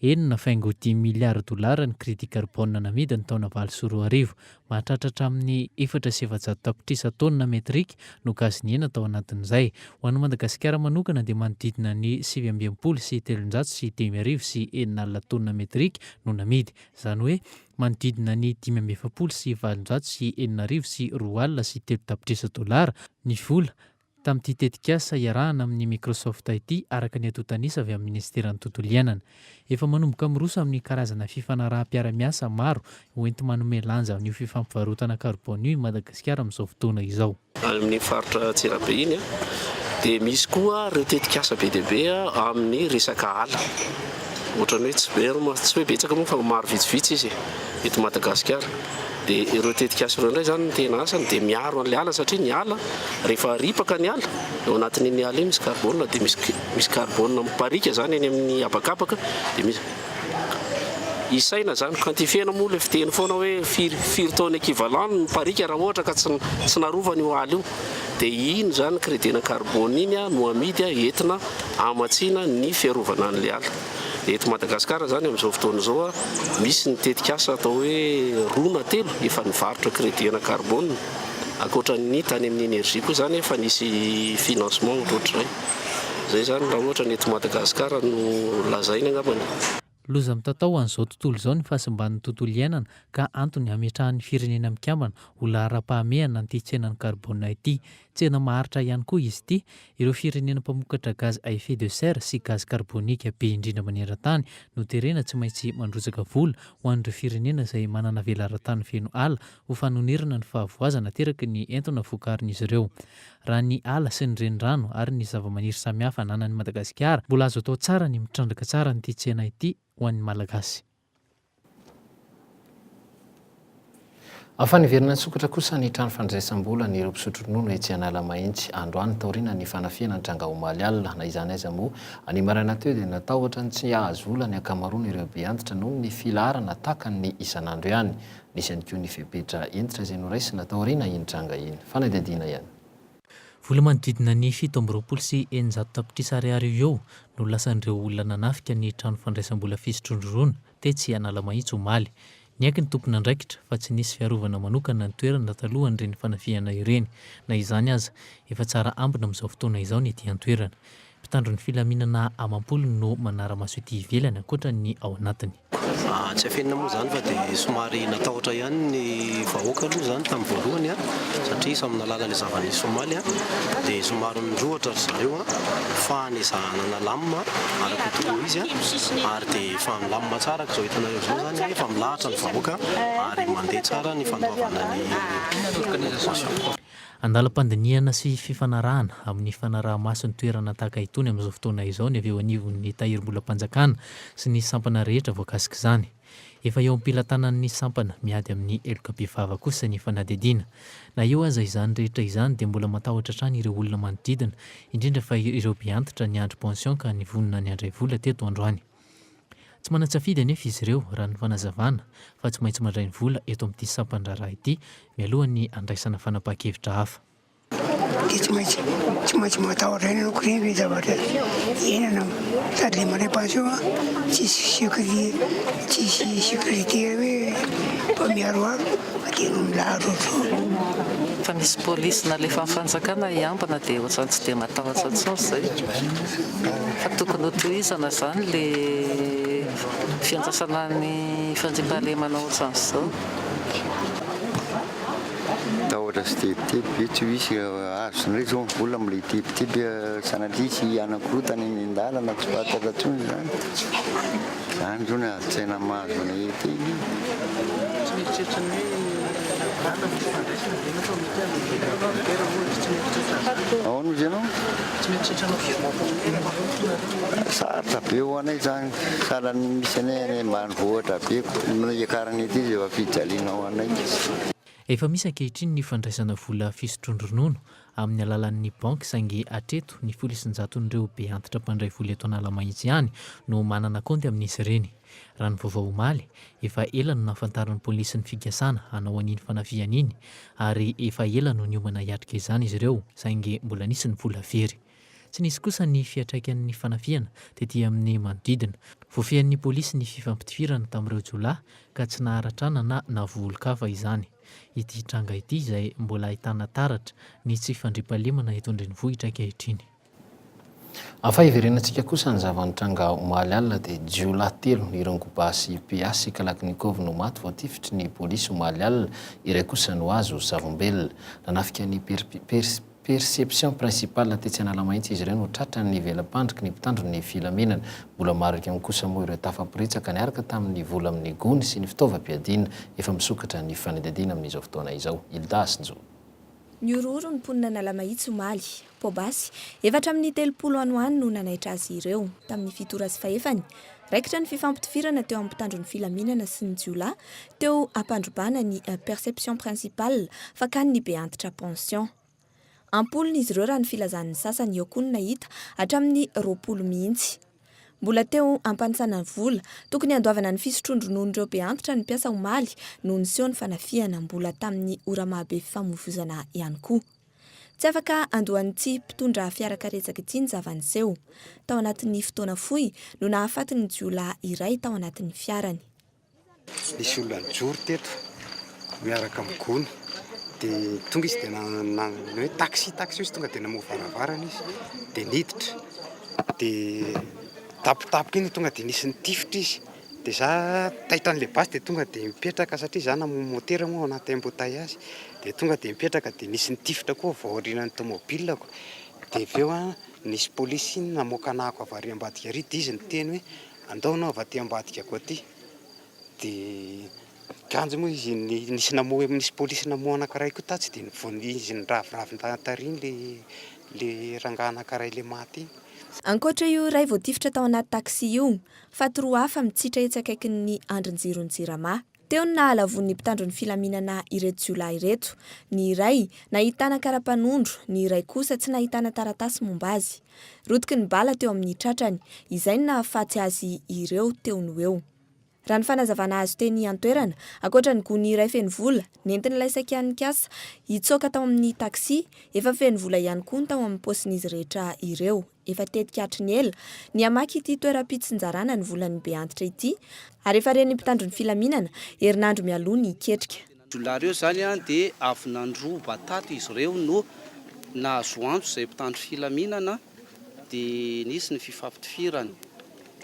Enina faingo dimy miliara dolara ny crédit carbone namidy ny taona 2008. Mahatratra hatramin'ny 404 tapitrisa taonina metrika no gazy nihena tao anatin'izay. Ho an'i Madagasikara manokana dia manodidina ny 669 660 taonina metrika no namidy. Izany hoe manodidina ny 845 602 tapitrisa dolara ny vola tamin'ity tetikasa iarahana amin'ny Microsoft ity, araka ny antontan'isa avy amin'ny Minisiteran'ny Tontolo Iainana. Efa manomboka miroso amin'ny karazana fifanaraham-piara-miasa maro hoenti-manome lanja an'io fifampivarotana karbôna io i Madagasikara amin'izao fotoana izao. Any amin'iny faritra Antsirabe iny dia misy koa ireo tetikasa be dia be amin'ny resaka ala. Ohatran'ny hoe tsy be, tsy hoe betsaka moa fa maro vitsivitsy izy e, eto Madagasikara. Dia ireo tetikasa ireo indray izany ny tena asany dia miaro an'ilay ala satria ny ala rehefa ripaka ny ala, ao anatin'iny ala iny misy carbone dia misy misy carbone mipariaka izany eny amin'ny habakabaka dia misy isaina izany, quantifier-na moa ilay fiteny foana hoe firy firy tonnes équivalent no mipariaka raha ohatra ka tsy tsy narovana io ala io. Dia iny izany crédit-na carbone iny no amidy entina hamatsiana ny fiarovana an'ilay ala. Eto Madagasikara izany amin'izao fotoana izao misy ny tetikasa atao hoe roa na telo efa nivarotra crédit ana carbone. Ankoatra ny tany amin'ny énergie koa izany efa nisy financement ohatrohatr'izay. Izay izany raha ohatra ny eto Madagasikara no lazaina angambany. Loza mitatao ho an'izao tontolo izao ny fahasimban'ny tontolo iainana ka antony hametrahan'ny Firenena Mikambana ho laharam-pahamehana an'ity tsenan'ny karbona ity. Tsena maharitra ihany koa izy ity. Ireo firenena mpamokatra gaz à effet de serre sy gaz carbonique be indrindra maneran-tany no terena tsy maintsy mandrotsaka vola ho an'ireo firenena izay manana velaran-tany feno ala ho fanonerana ny fahavoazana ateraky ny entona vokarin'izy ireo. Raha ny ala sy ny renirano ary ny zavamaniry samihafa ananan'i Madagasikara, mbola azo atao tsara ny mitrandraka tsara an'ity tsena ity ho an'ny Malagasy. Fa niverina nisokatra kosa ny trano fandraisam-bola an'ireo mpisotro ronono etsy Analamahitsy androany taorian'ny fanafihana nitranga omaly alina. Na izany aza moa, ny maraina teo dia natahotra ny tsy hahazo vola ny ankamaroan'ireo be antitra noho ny filaharana takany isan'andro ihany. Nisy ihany koa ny fepetra hentitra izay noraisina taoriana iny tranga iny. Fanadihadiana ihany. Vola manodidina ny 627 tapitrisa ariary eo ho eo no lasan'ireo olona nanafika ny trano fandraisam-bola fisotroan-dronono tetsy Analamahitsy omaly. Niaiky ny tompon'andraikitra fa tsy nisy fiarovana manokana ny toerana talohan'ireny fanafihana ireny. Na izany aza, efa tsara ambina amin'izao fotoana izao ny ety an-toerana. Mpitandro ny filaminana amam-polony no manara-maso ety ivelany ankoatra ny ao anatiny. Tsy afenina moa izany fa dia somary natahotra ihany ny vahoaka aloha izany tamin'ny voalohany satria samy nahalala ilay zava-nisy omaly dia somary nirohotra ry zareo fa nezahana nalamina araka ny tokony ho izy ary dia efa milamina tsara araka izao hitanareo izao izany efa milahatra ny vahoaka ary mandeha tsara ny fandoavana ny pension. Andalam-pandinihana sy fifanarahana amin'ny fanaraha-maso ny toerana tahaka itony amin'izao fotoana izao ny avy eo anivon'ny Tahirimbolam-panjakana sy ny sampana rehetra voakasik'izany. Efa eo am-pelatanan'ny sampana miady amin'ny heloka bevava kosa ny fanadihadiana. Na eo aza izany rehetra izany dia mbola matahotra hatrany ireo olona manodidina, indrindra fa ireo be antitra niandry pension ka nivonona ny handray vola teto androany. Tsy manan-tsafidy anefa izy ireo, raha ny fanazavana, fa tsy maintsy mandray ny vola eto amin'ity sampan-draharaha ity mialohan'ny handraisana fanapahan-kevitra hafa. Dia tsy maintsy tsy maintsy matahotra ihany ianao ko ireny ve zavatra iainana sady le mandray pension tsisy sécurité tsisy sécurité hoe mba miaroaro fa dia ianao milahatra ohatr'izao. Efa misy polisy nalefan'ny fanjakana hiambina dia ohatran'ny tsy dia matahotra intsony izay. Fa tokony ho tohizana izany le fiandrasana ny fandriampahalemana ohatran'izao. Tahotra sy tebiteby ve tsy ho hisy azo indray izao ny vola amin'ilay tebiteby sanatria hisy hanakorontana eny an-dalana tsy fantatra intsony izany. Izany izao ny adin-tsaina mahazo anay ety. Tsy mieritreritra ny hoe lalana ny fifandraisana ve ianao fa mety hoe hanao virement bancaire ohatra, tsy mieritreritra an'izany? Ahoana hozy ianao? Tsy mieritreritra hanao virement bancaire ve ohatra nareo? Sarotra be ho anay izany, sahala ny misy anay any ambanivohitra be, ny hiakarana ety izy efa fijaliana ho anay. Efa misy ankehitriny ny fandraisana vola fisotroan-dronono amin'ny alalan'ny banky saingy hatreto ny folo isan-jaton'ireo be antitra mpandray vola eto Analamahitsy ihany no manana kaonty amin'izy ireny. Raha ny vaovao omaly, efa ela no nahafantaran'ny polisy ny fikasana hanao an'iny fanafihana iny ary efa ela no niomana hiatrika izany izy ireo saingy mbola nisy ny vola very. Tsy nisy kosa ny fiantraikan'ny fanafihana tety amin'ny manodidina. Voafehin'ny polisy ny fifampitifirana tamin'ireo jiolahy ka tsy naharatrana na nahavoa olon-kafa izany. Ity tranga ity izay mbola ahitana taratra ny tsy fandriampahalemana eto an-drenivohitra ankehitriny. Fa hiverenantsika kosa ny zava-nitranga omaly alina dia jiolahy telo nirongo basy PA sy kalachnikov no maty voatifitry ny polisy omaly alina, iray kosa no azo savombelona. Nanafika ny Perception principale tetsy Analamahitsy izy ireo no tratran'ny vela-pandriky ny mpitandro ny filaminana. Mbola maro ihany kosa moa ireo tafaporitsaka niaraka tamin'ny vola amin'ny gony sy ny fitaovam-piadiana. Efa misokatra ny fanadihadiana amin'izao fotoana izao. Hilda Hasinjo. Nihorohoro ny mponina Analamahitsy omaly. Poa-basy 34 any ho any no nanaitra azy ireo, tamin'ny fito ora sy fahefany. Raikitra ny fifampitifirana teo amin'ny mpitandro ny filaminana sy ny jiolahy teo ampandrobana ny Perception Principale fakan'ny beantitra pension. Am-polony izy ireo raha ny filazan'ny sasany, eo koa ny nahita hatramin'ny 20 mihitsy. Mbola teo ampanisana ny vola tokony handoavana ny fisotroan-drononon'ireo beantitra ny mpiasa omaly no niseho ny fanafihana, mbola tamin'ny ora mahabe fifamoivoizana ihany koa. Tsy afaka andohan'ity mpitondra fiara karetsaka ity ny zava-niseho. Tao anatin'ny fotoana fohy no nahafaty ny jiolahy iray tao anatin'ny fiarany. Nisy olona nijoro teto miaraka amin'ny gony dia tonga izy dia nanao hoe taxi taxi hoy izy tonga dia namoha varavarana izy dia niditra dia tampotampoka iny tonga dia nisy nitifitra izy. Dia za taitra an'ilay basy dia tonga dia mipetraka satria za namono motera moa ao anaty embouteillage. Dia tonga dia mipetraka dia nisy nitifitra koa avy ao aorianan'ny tomobilako. Dia avy eo an, nisy polisy namoaka anahako avy ary ambadika ary dia izy niteny hoe andao ianao avy aty ambadikako aty. Dia kanjo moa izy nisy namoha, nisy polisy namoha anankiray koa tatsy dia vao izy niraviravy tary iny ilay ilay rangahy anankiray ilay maty iny. Ankoatra io iray voatifitra tao anaty taxi io, faty roa hafa mitsitra etsy akaikin'ny andrin-jiron'ny Jirama. Teo no nahalavoan'ny mpitandro ny filaminana ireto jiolahy ireto. Ny iray, nahitana kara-panondro, ny iray kosa tsy nahitana taratasy momba azy. Rotiky ny bala teo amin'ny tratrany, izay no nahafaty azy ireo teo no eo. Raha ny fanazavana azo teny an-toerana, ankoatra ny gony iray feno vola, nentin'ilay saika nikasa hitsoaka tao amin'ny taxi, efa feno vola ihany koa ny tao amin'ny paosin'izy rehetra ireo. Efa tetika hatry ny ela ny hamaky ity toeram-pitsinjarana ny volan'ny beantitra ity ary efa ren'ny mpitandro ny filaminana herinandro mialoha ny hiketrika. Jiolahy ireo izany dia avy nandroba tato izy ireo no nahazo antso izay mpitandro filaminana dia nisy ny fifampitifirana.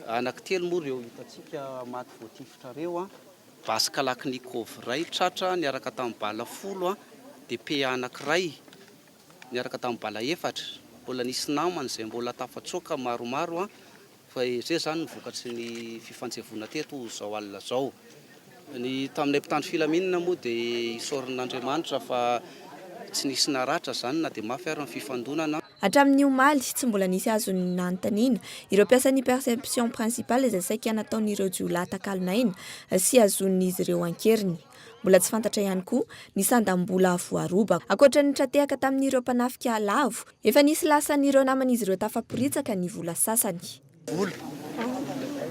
Anankitelo moa ireo hitantsika maty voatifitra ireo. Basy kalachnikov iray tratra niaraka tamin'ny bala folo dia PA anankiray niaraka tamin'ny bala efatra. Mbola nisy namany izay mbola tafatsoaka maromaro fa izay izany no vokatry ny fifanjevoana teto izao alina izao. Ny taminay mpitandro filaminana moa dia isaoran'Andriamanitra fa tsy nisy naratra izany na dia mafy ary ny fifandonana. Hatramin'ny omaly, tsy mbola nisy azo nanontaniana ireo mpiasan'ny Perception Principale izay saika nataon'ireo jiolahy takalon'aina sy hazonin'izy ireo an-keriny. Mbola tsy fantatra ihany koa ny sandam-bola voaroba. Ankoatra ny tra-tehaka tamin'ireo mpanafika lavo, efa nisy lasan'ireo naman'izy ireo tafaporitsaka ny vola sasany. Vola.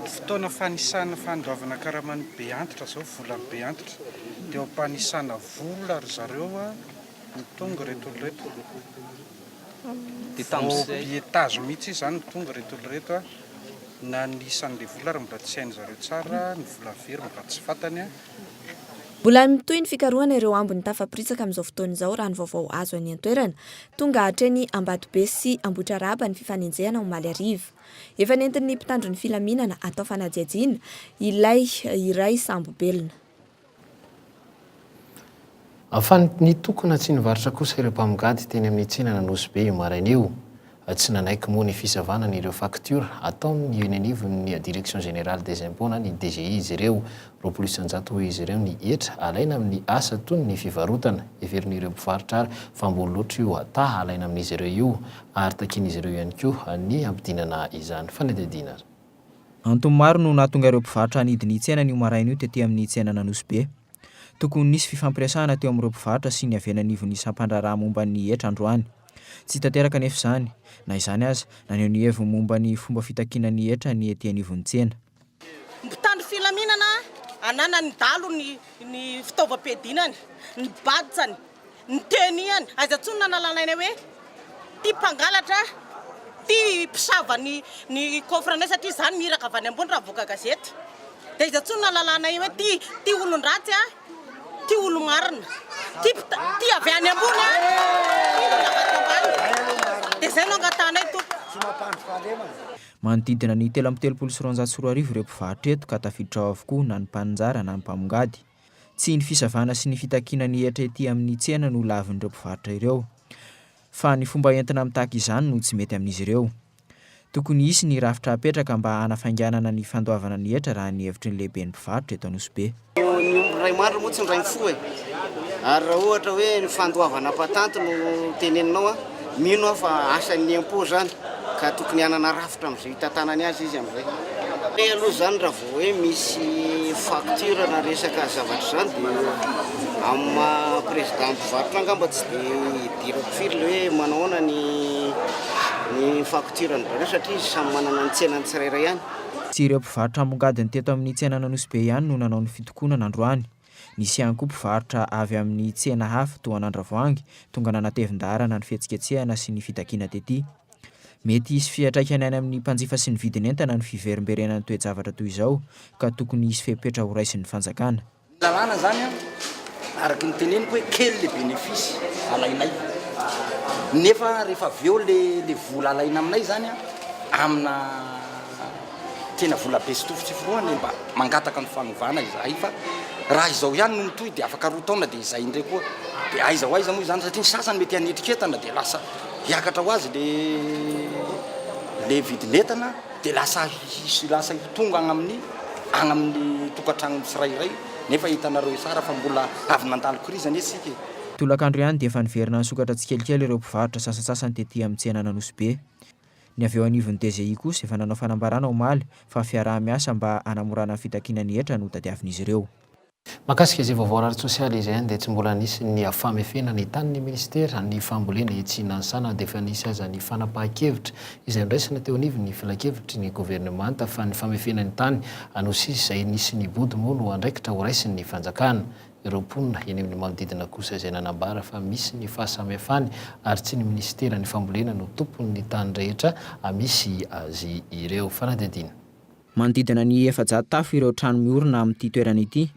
Fotoana fanisana fandoavana karaman'ny be antitra zao, volan'ny be antitra. Dia eo am-panisana vola ry zareo no tonga ireto olona ireto. Dia Vao tamin'izay. billetage mihitsy izany no tonga ireto olona ireto. Na ny isan'ilay vola ary mbola tsy hain-dry zareo tsara, ny vola very mbola tsy fantany. Mbola mitohy ny fikarohana ireo ambiny tafaporitsaka amin'izao fotoana izao raha ny vaovao azo any an-toerana. Tonga hatreny Ambatobe sy Ambohitrarahaba ny fifanenjehana omaly hariva. Efa nentin'ny mpitandro ny filaminana atao fanadihadiana ilay iray sambo-belona. Fa nitokona tsy nivarotra kosa ireo mpamongady teny amin'ny tsenan'Anosibe io maraina io. Tsy nanaiky moa ny fisavana ny ireo faktiora ataon'ny eny anivon'ny Direction Générale des Impôts na ny DGI izy ireo. 20% hoy izy ireo ny hetra alaina amin'ny asa toy ny fivarotana. Heverin'ireo mpivarotra ary fa ambony loatra io taha alaina amin'izy ireo io ary takian'izy ireo ihany koa ny hampidinana izany. Fanadihadiana. Antony maro no nahatonga ireo mpivarotra hanidy ny tsenany io maraina io tety amin'ny tsenan'Anosibe. Tokony nisy fifampiresahana teo amin'ireo mpivarotra sy ny avy eny anivon'ny sampandraharaha momba ny hetra androany. Tsy tanteraka anefa izany. Na izany aza, naneho ny heviny momba ny fomba fitakiana ny hetra ny ety anivon'ny tsena. Mpitandro filaminana ananan'ny dalo ny ny fitaovam-piadinany, ny badge-ny, ny tenue-ny. Aiza intsony no analanay hoe ty mpangalatra, ty mpisava ny ny coffre-nay satria izany ny iraka avy any ambony raha avoaka gazety. Dia aiza intsony no alalanay hoe ty ty olon-dratsy a, ty olo-marina, ty ty avy any ambony a, ty olona avy aty ambany. Dia izay no angatahanay tompoko. Manodidina ny 2033 ireo mpivarotra eto ka tafiditra ao avokoa na ny mpaninjara na ny mpamongady. Tsy ny fisavana sy ny fitakiana ny hetra ety amin'ny tsena no lavin'ireo mpivarotra ireo. Fa ny fomba entina mitaky izany no tsy mety amin'izy ireo. Tokony hisy ny rafitra hapetraka mba hanafainganana ny fandoavana ny hetra raha ny hevitry ny lehiben'ny mpivarotra eto Anosibe. Ny omby iray mandry moa tsy indray mifoha e! Ary raha ohatra hoe ny fandoavana patanty no teneninao an, mino aho fa asan'ny impôt zany ka tokony hanana rafitra amin'izay hitantanany azy izy amin'izay. Hoe aloha zany raha vao hoe misy facture na resaka zavatra izany dia amin'ny maha président mpivarotra angamba tsy dia idirako firy le hoe manao ahoana ny ny facture an-dry zareo satria izy samy manana ny tsenany tsirairay ihany. Tsy ireo mpivarotra ambongadiny teto amin'ny tsenan'Anosibe ihany no nanao ny fitokonana androany. Nisy ihany koa mpivarotra avy amin'ny tsena hafa toa an'Andravoahangy tonga nanatevin-daharana ny fihetsiketsehana sy ny fitakiana tety. Mety hisy fiantraikany any amin'ny mpanjifa sy ny vidin'entana ny fiverimberenan'ny toe-javatra toy izao ka tokony hisy fepetra horaisin'ny fanjakana. Ny lalàna zany an, araka ny teneniko hoe kely le bénéfice alainay nefa rehefa avy eo le le vola alaina aminay zany an amina. Tena vola be sy tofo tsy forohana e, mba mangataka ny fanovana izahay fa raha izao ihany no mitohy dia afaka roa taona dia izay indray koa, dia aiza ho aiza moa izany satria ny sasany mety hanetrik'entana dia lasa hiakatra ho azy le le vidin'entana dia lasa hisy lasa ho tonga agny amin'ny agny amin'ny tokantragnon'ny tsirairay nefa hitanareo tsara fa mbola avy nandalo krizy anie isika e. Tolakandro ihany dia efa niverina nisokatra tsikelikely ireo mpivarotra sasantsasany tety amin'ny tsenan'Anosibe. Ny avy eo anivon'ny DGI kosa efa nanao fanambarana omaly fa fiaraha-miasa mba hanamorana ny fitakiana ny hetra no tadiavin'izy ireo. Mahakasika izay vaovao ara-tsosialy izay ihany dia tsy mbola nisy ny famefena ny tanin'ny minisitera ny fambolena etsy Nanisana dia efa nisy aza ny fanapahan-kevitra izay noraisina teo anivon'ny filankevitry ny governemanta fa ny famefena ny tany Anosy izay nisy nibodo moa no andraikitra horaisin'ny fanjakana. Ireo mponina eny amin'ny manodidina kosa izay nanambara fa misy ny fahasamihafany ary tsy ny minisiteran'ny fambolena no tompon'ny tany rehetra misy azy ireo. Fanadihadiana. Manodidina ny 400 tafo ireo trano miorina amin'ity toerana ity.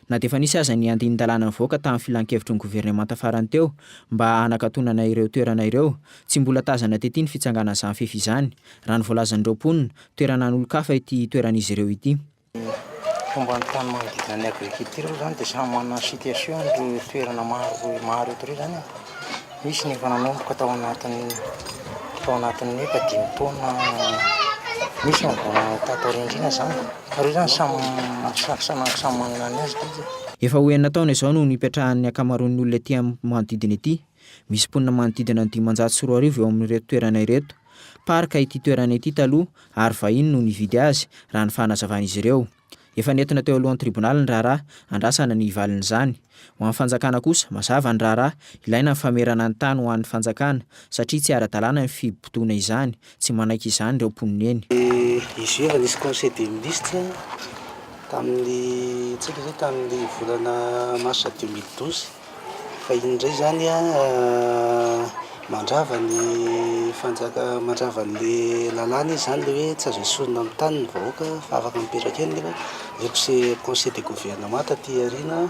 Na dia efa nisy aza ny andinin-dalàna nivoaka tamin'ny filankevitry ny governemanta farany teo mba hanakatonana ireo toerana ireo, tsy mbola tazana tety ny fitsanganan'izany fefy izany, raha ny voalazan'ireo mponina, toerana an'olon-kafa ity toeran'izy ireo ity. Fomba ny tany manodidina ny agriculture moa zany dia samy manana ny situation ireo toerana maro maro eto ireo zany e. Misy ny efa nanomboka tao anatin'ny tao anatin'ny efa dimy taona, misy ny vao tato aoriana indrindra zany. Fa ireo zany samy samy samy manana ny azy ilay izy e. Efa ho enina taona izao no nipetrahan'ny ankamaroan'ny olona ety amin'ny manodidina ety. Misy mponina manodidina ny 2500 eo amin'ireto toerana ireto. Parc ity toerana ity taloha ary vahiny no nividy azy, raha ny fanazavan'izy ireo. Efa nentina teo alohan'ny tribonaly ny raharaha, andrasana ny valin'izany. Ho an'ny fanjakana kosa, mazava ny raharaha, ilaina ny famerana ny tany ho an'ny fanjakana, satria tsy ara-dalàna ny fibodoana izany, tsy manaiky izany ireo mponina eny. Izy io efa nisy conseil des ministres tamin'ny, tsy haiko izay, tamin'ny volana mars 2012. Fa iny indray izany an, mandrava ny fanjaka, mandrava an'le lalàna izy izany le hoe tsy azo esorina amin'ny tany ny vahoaka fa afaka mipetraka eny nefa le conse- conseil de gouvernement taty aoriana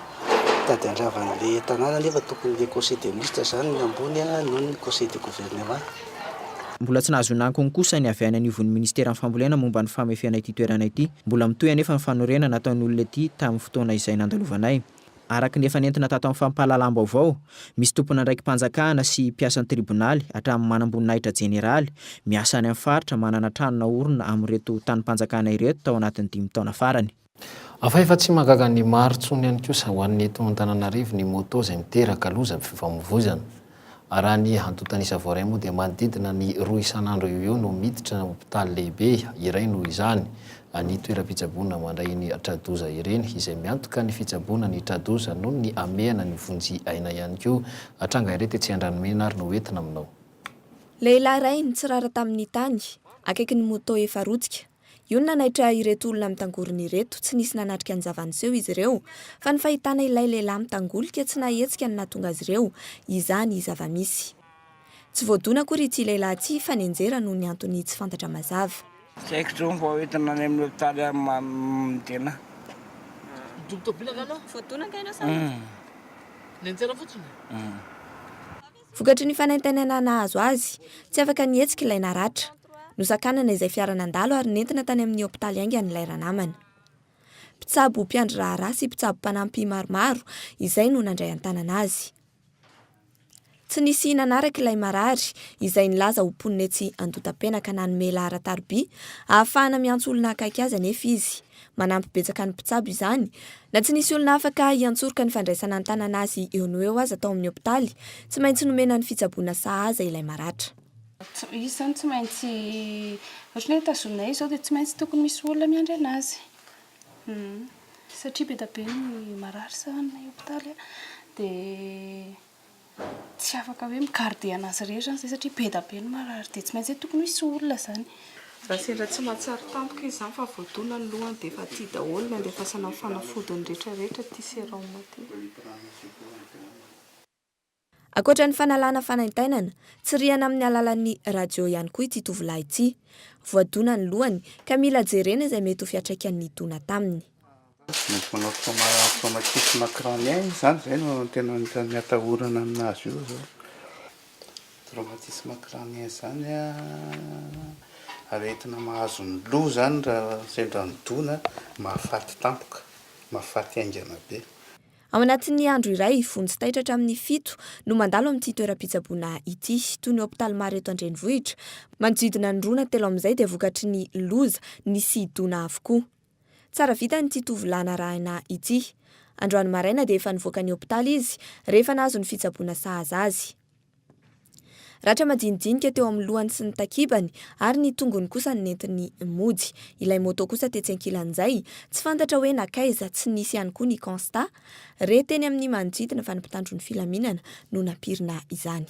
mitady handrava an'le tanàna nefa tokony le conseil des ministres izany ny ambony noho ny conseil de gouvernement. Mbola tsy nahazoana ankony kosa ny avy any anivon'ny ministeran'ny fambolena momba ny famefena ity toerana ity. Mbola mitohy anefa ny fanorenana ataon'ny olona ity tamin'ny fotoana izay nandalovanay. Araka ny efa nentina tato amin'ny fampahalalam-baovao, misy tompon'andraiki-panjakana sy mpiasan'ny tribonaly hatramin'ny manamboninahitra jeneraly miasa any amin'ny faritra manana trano naorina amin'ireto tanim-panjakana ireto tao anatin'ny dimy taona farany. Fa efa tsy mahagaga ny maro intsony ihany kosa ho an'ny eto Antananarivo ny moto izay miteraka lozam-pifamoivoizana. Raha ny antontan'isa voaray moa dia manodidina ny roa isan'andro eo ho eo no miditra hopitaly lehibe iray noho izany ny toeram-pitsaboana mandray ny tra-doza ireny izay miantoka ny fitsaboana ny tra-doza noho ny hamehana ny vonjy aina ihany koa. Tranga iray tetsy Andranomena ary no hoentina aminao. Lehilahy iray nitsirara tamin'ny tany, akaikin'ny moto efa rotika. Io no nanaitra ireto olona mitangorona ireto, tsy nisy nanatrika ny zava-niseho izy ireo, fa ny fahitana ilay lehilahy mitangolika tsy nahetsika no nahatonga azy ireo hizaha ny zava-misy. Tsy voadona akory ity lehilahy ity fa nianjera noho ny antony tsy fantatra mazava. Tsy haiko intsony fa hoentina any amin'ny hopitaly any Mampitena. Nidobo tôbila angaha anao? Voadona angaha ianao sa? Nianjera fotsiny? Vokatry ny fanaintainana nahazo azy, tsy afaka nihetsika ilay naratra. Nosakanana izay fiara nandalo ary nentina tany amin'ny hopitaly haingana ilay ranamana. Mpitsabo mpiandry raharaha sy mpitsabo mpanampy maromaro izay no nandray an-tanana azy. Tsy nisy nanaraka ilay marary, izay nilaza ho mponina etsy Andotapenaka nanome laharan-tariby ahafahana miantso olona akaiky azy anefa izy. Manampy betsaka ny mpitsabo izany. Na tsy nisy olona afaka hiantsoroka ny fandraisana an-tanana azy eo no eo aza tao amin'ny hopitaly, tsy maintsy nomena ny fitsaboana sahaza ilay maratra. Izy izany tsy maintsy, ohatran'ny hoe tazominay izy izao dia tsy maintsy tokony misy olona miandry an'azy. Satria be dia be ny marary sahanina hopitaly dia Tsy afaka hoe mi-garder anazy irery izany izay satria be da be ny marary dia tsy maintsy hoe tokony hisy olona izany. Raha sendra tsy mahatsiaro tampoka izy izany fa voadona ny lohany dia efa aty daholo ny andefasana ny fanafodiny rehetra rehetra aty sérum aty. Ankoatra ny fanalana fanaintainana, tsirihana amin'ny alalan'ny radio ihany koa ity tovolahy ity. Voadona ny lohany ka mila jerena izay mety ho fiantraikan'ny dona taminy. Mety manao trauma traumatisme crânien izy zany, zay no tena anisan'ny atahorana aminazy io zao. Traumatisme crânien zany an, Aretina mahazo ny loha izany raha sendra ny dona, mahafaty tampoka, mahafaty haingana be. Ao anatin'ny andro iray, vonjy taitra hatramin'ny fito no mandalo amin'ity toeram-pitsaboana ity. Toy ny hopitaly maro eto an-drenivohitra, manodidina ny roa na telo amin'izay dia vokatry ny loza nisy dona avokoa. Tsara vintana ity tovolahy narahina ity. Androany maraina dia efa nivoaka ny hopitaly izy rehefa nahazo ny fitsaboana sahaza azy. Ratra madinidinika teo amin'ny lohany sy ny takibany ary ny tongony kosa no nentiny mody. Ilay moto kosa tetsy ankilan'izay, tsy fantatra hoe nankaiza, tsy nisy ihany koa ny constat. Re teny amin'ny manodidina fa ny mpitandro ny filaminana no nampirina izany.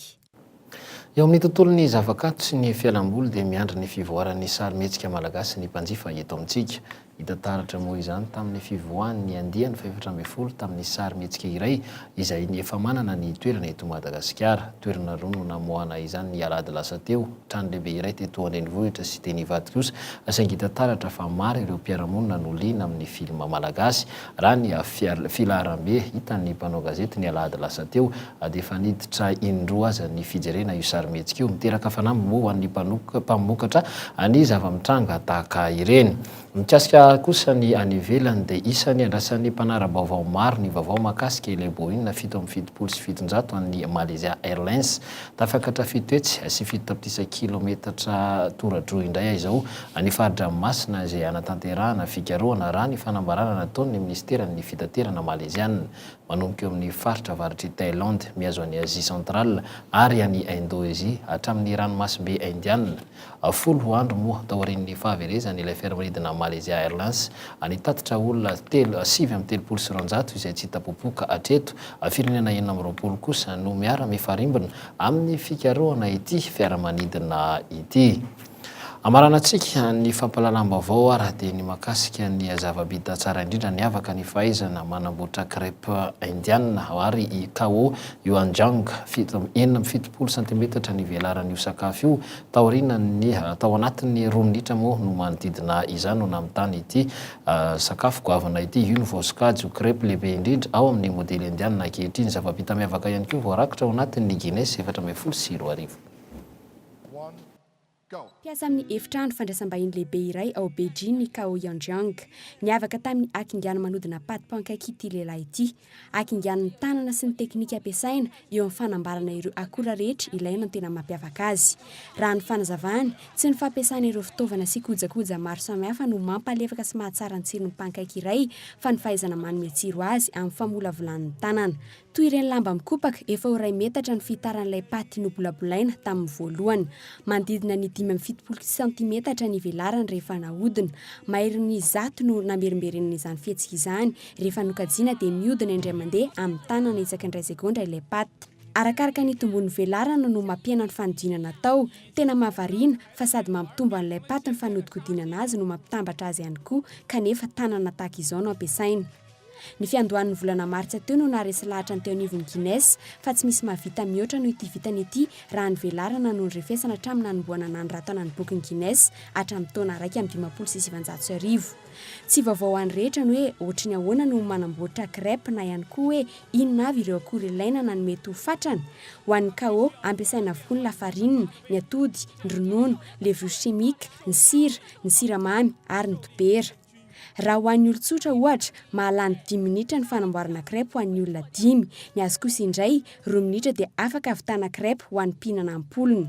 Eo amin'ny tontolon'ny zavakanto sy ny fialamboly dia miandry ny fivoaran'ny sarimihetsika malagasy ny mpanjifa eto amintsika. Hita taratra moa izany tamin'ny fivoahan'ny andiany fahefatra ambin'ny folo tamin'ny sarimihetsika iray izay efa manana ny toerana eto Madagasikara. Toerana roa no namoahana izany ny alahady lasa teo, trano lehibe iray teto an-drenivohitra sy teny Ivato kosa, saingy hita taratra fa maro ireo mpiara-monina no liana amin'ny filma malagasy. Raha ny filaharambe hitan'ny mpanao gazety ny alahady lasa teo dia efa niditra in-droa aza ny fijerena io sarimihetsika io. Miteraka fanamby moa ho an'ny mpamokatra ny zava-mitranga tahaka ireny. Mikasika kosa ny any ivelany dia isan'ny andrasan'ny mpanara-baovao maro ny vaovao mahakasika ilay Boeing 777 an'ny Malaysia Airlines. Tafakatra 707 tapitrisa kilaometatra tora-droa indray izao ny fari-dranomasina izay hanatanterahana fikarohana raha ny fanambarana nataon'ny minisiteran'ny fitaterana maleziana. Manomboka eo amin'ny faritra avaratr'i Thaïlande mihazo an'i Asie Centrale ary any Indoezia hatramin'ny ranomasimbe Indiana. Folo andro moa taorian'ny fahaverezany ilay fiaramanidina Malaysia Airlines nitatitra olona telo 239 izay tsy hita popoka hatreto. Firenena 26 kosa no miara-mifarimbona amin'ny fikarohana ity fiaramanidina ity. Amaranantsika ny fampahalalam-baovao ary dia ny mahakasika ny zava-bita tsara indrindra niavaka ny fahaizana manamboatra crêpe indiana ary i Kao Yuanjiang, 76 santimetatra ny velaran'io sakafo io Taorian'ny, tao anatin'ny roa minitra moa no manodidina izany no namitany ity sakafo goavana ity. Io no voasokajy ho crêpe lehibe indrindra ao amin'ny modely indianina ankehitriny. Zava-bita miavaka ihany koa voarakitra ao anatin'ny Guinness 2014. Mpiasa amin'ny efitrano fandraisam-bahiny lehibe iray ao Beijing i Cao Yanjiang. Niavaka tamin'ny hakingany manodina paty pancake ity lehilahy ity. Hakingan'ny tanana sy ny teknika ampiasaina eo amin'ny fanambarana ireo akora rehetra ilaina no tena mampiavaka azy. Raha ny fanazavany, tsy ny fampiasana ireo fitaovana sy kojakoja maro samihafa no mampalefaka sy mahatsara ny tsiron'ny pancake iray fa ny fahaizana manome tsiro azy amin'ny famolavolan'ny tanana. Toy ireny lamba mikopaka efa ho iray metatra ny fihitaran'ilay paty nobolabolaina tamin'ny voalohany. Manodidina ny 75 santimetatra ny velarany rehefa nahodina. Maherin'ny zato no namerimberenana izany fihetsika izany Rehefa nokajiana dia mihodina indray mandeha amin'ny tanana isaky ny iray segondra ilay pâte. Arakaraka ny hitomboan'ny velarana no mampihena ny fanodinana atao. Tena mahavariana fa sady mampitombo an'ilay pâte ny fanodikodinana azy no mampitambatra azy ihany koa kanefa tanana tahaka izao no ampiasaina. Ny fiandohan'ny volana martsa teo no naharesy lahatra ny teo anivon'ny Guinness fa tsy misy mahavita mihoatra noho ity vitany ity raha ny velarana no norefesana hatramin'ny nanombohana nanoratana ny bokin'ny Guinness hatramin'ny taona 1951. Tsy vaovao ho an'ny rehetra ny hoe ohatry ny ahoana no manamboatra crêpe na ihany koa hoe inona avy ireo akora ilaina na ny mety ho fatrany. Ho an'ny KO, ampiasaina avokoa ny lafarinina, ny atody, ny ronono, levure chimique, ny sira, ny siramamy ary ny dibera. Raha ho an'ny olon-tsotra ohatra, mahalany dimy minitra ny fanamboarana crêpe ho an'ny olona dimy. Ny azy kosa indray, roa minitra dia afaka ahavitana crêpe ho an'ny mpihinana am-polony.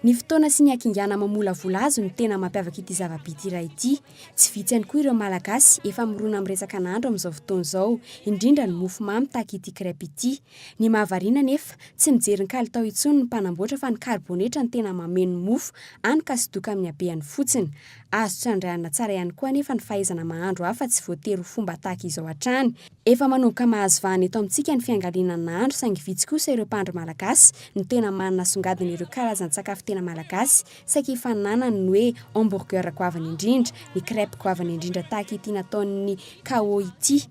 Ny fotoana sy ny hakingana mamolavola azy no tena mampiavaka ity zava-bita iray ity. Tsy vitsy ihany koa ireo Malagasy efa mirona amin'ny resaka nahandro amin'izao fotoana izao, indrindra ny mofo mamy tahaka ity crêpe ity. Ny mahavariana anefa, tsy mijery ny kalitao intsony ny mpanamboatra fa ny karibonetra no tena mameno ny mofo, hany ka sodoka amin'ny habehany fotsiny. Azo trandrahana tsara ihany koa anefa ny fahaizana mahandro hafa tsy voatery ho fomba tahaka izao hatrany. Efa manomboka mahazo vahana eto amintsika ny fiangaliana ny nahandro saingy vitsy kosa ireo mpahandro malagasy no tena manana songadina ireo karazan-tsakafo tena malagasy saika ifaninanany ny hoe hamburger goavana indrindra, ny crêpe goavana indrindra tahaka ity nataon'ny KO ity.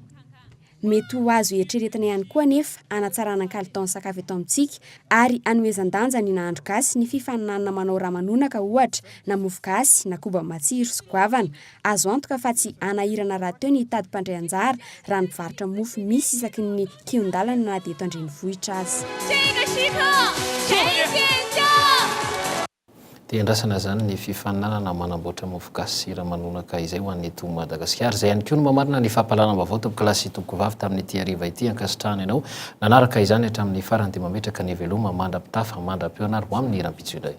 Mety ho azo eritreretina ihany koa anefa hanatsarana ny kalitaon'ny sakafo eto amintsika ary hanomezan-danja ny nahandro gasy ny fifaninanana manao ramanonaka ohatra na mofo gasy na koba matsiro sy goavana Azo antoka fa tsy hanahirana rahateo ny hitady mpandray anjara raha ny mpivarotra mofo misy isaky ny kihon-dalana na dia eto an-drenivohitra aza. Dia andrasana izany ny fifaninanana manamboatra mofo gasy sy ramanonaka izay ho an'ny eto Madagasikara. Izay ihany koa no mamarana ny fampahalalam-baovao tompokolahy sy tompokovavy tamin'ity hariva ity. Ankasitrahana ianao nanaraka izany hatramin'ny farany dia mametraka ny veloma mandra-pitafa, mandra-pihaona ary ho amin'ny rahampitso indray.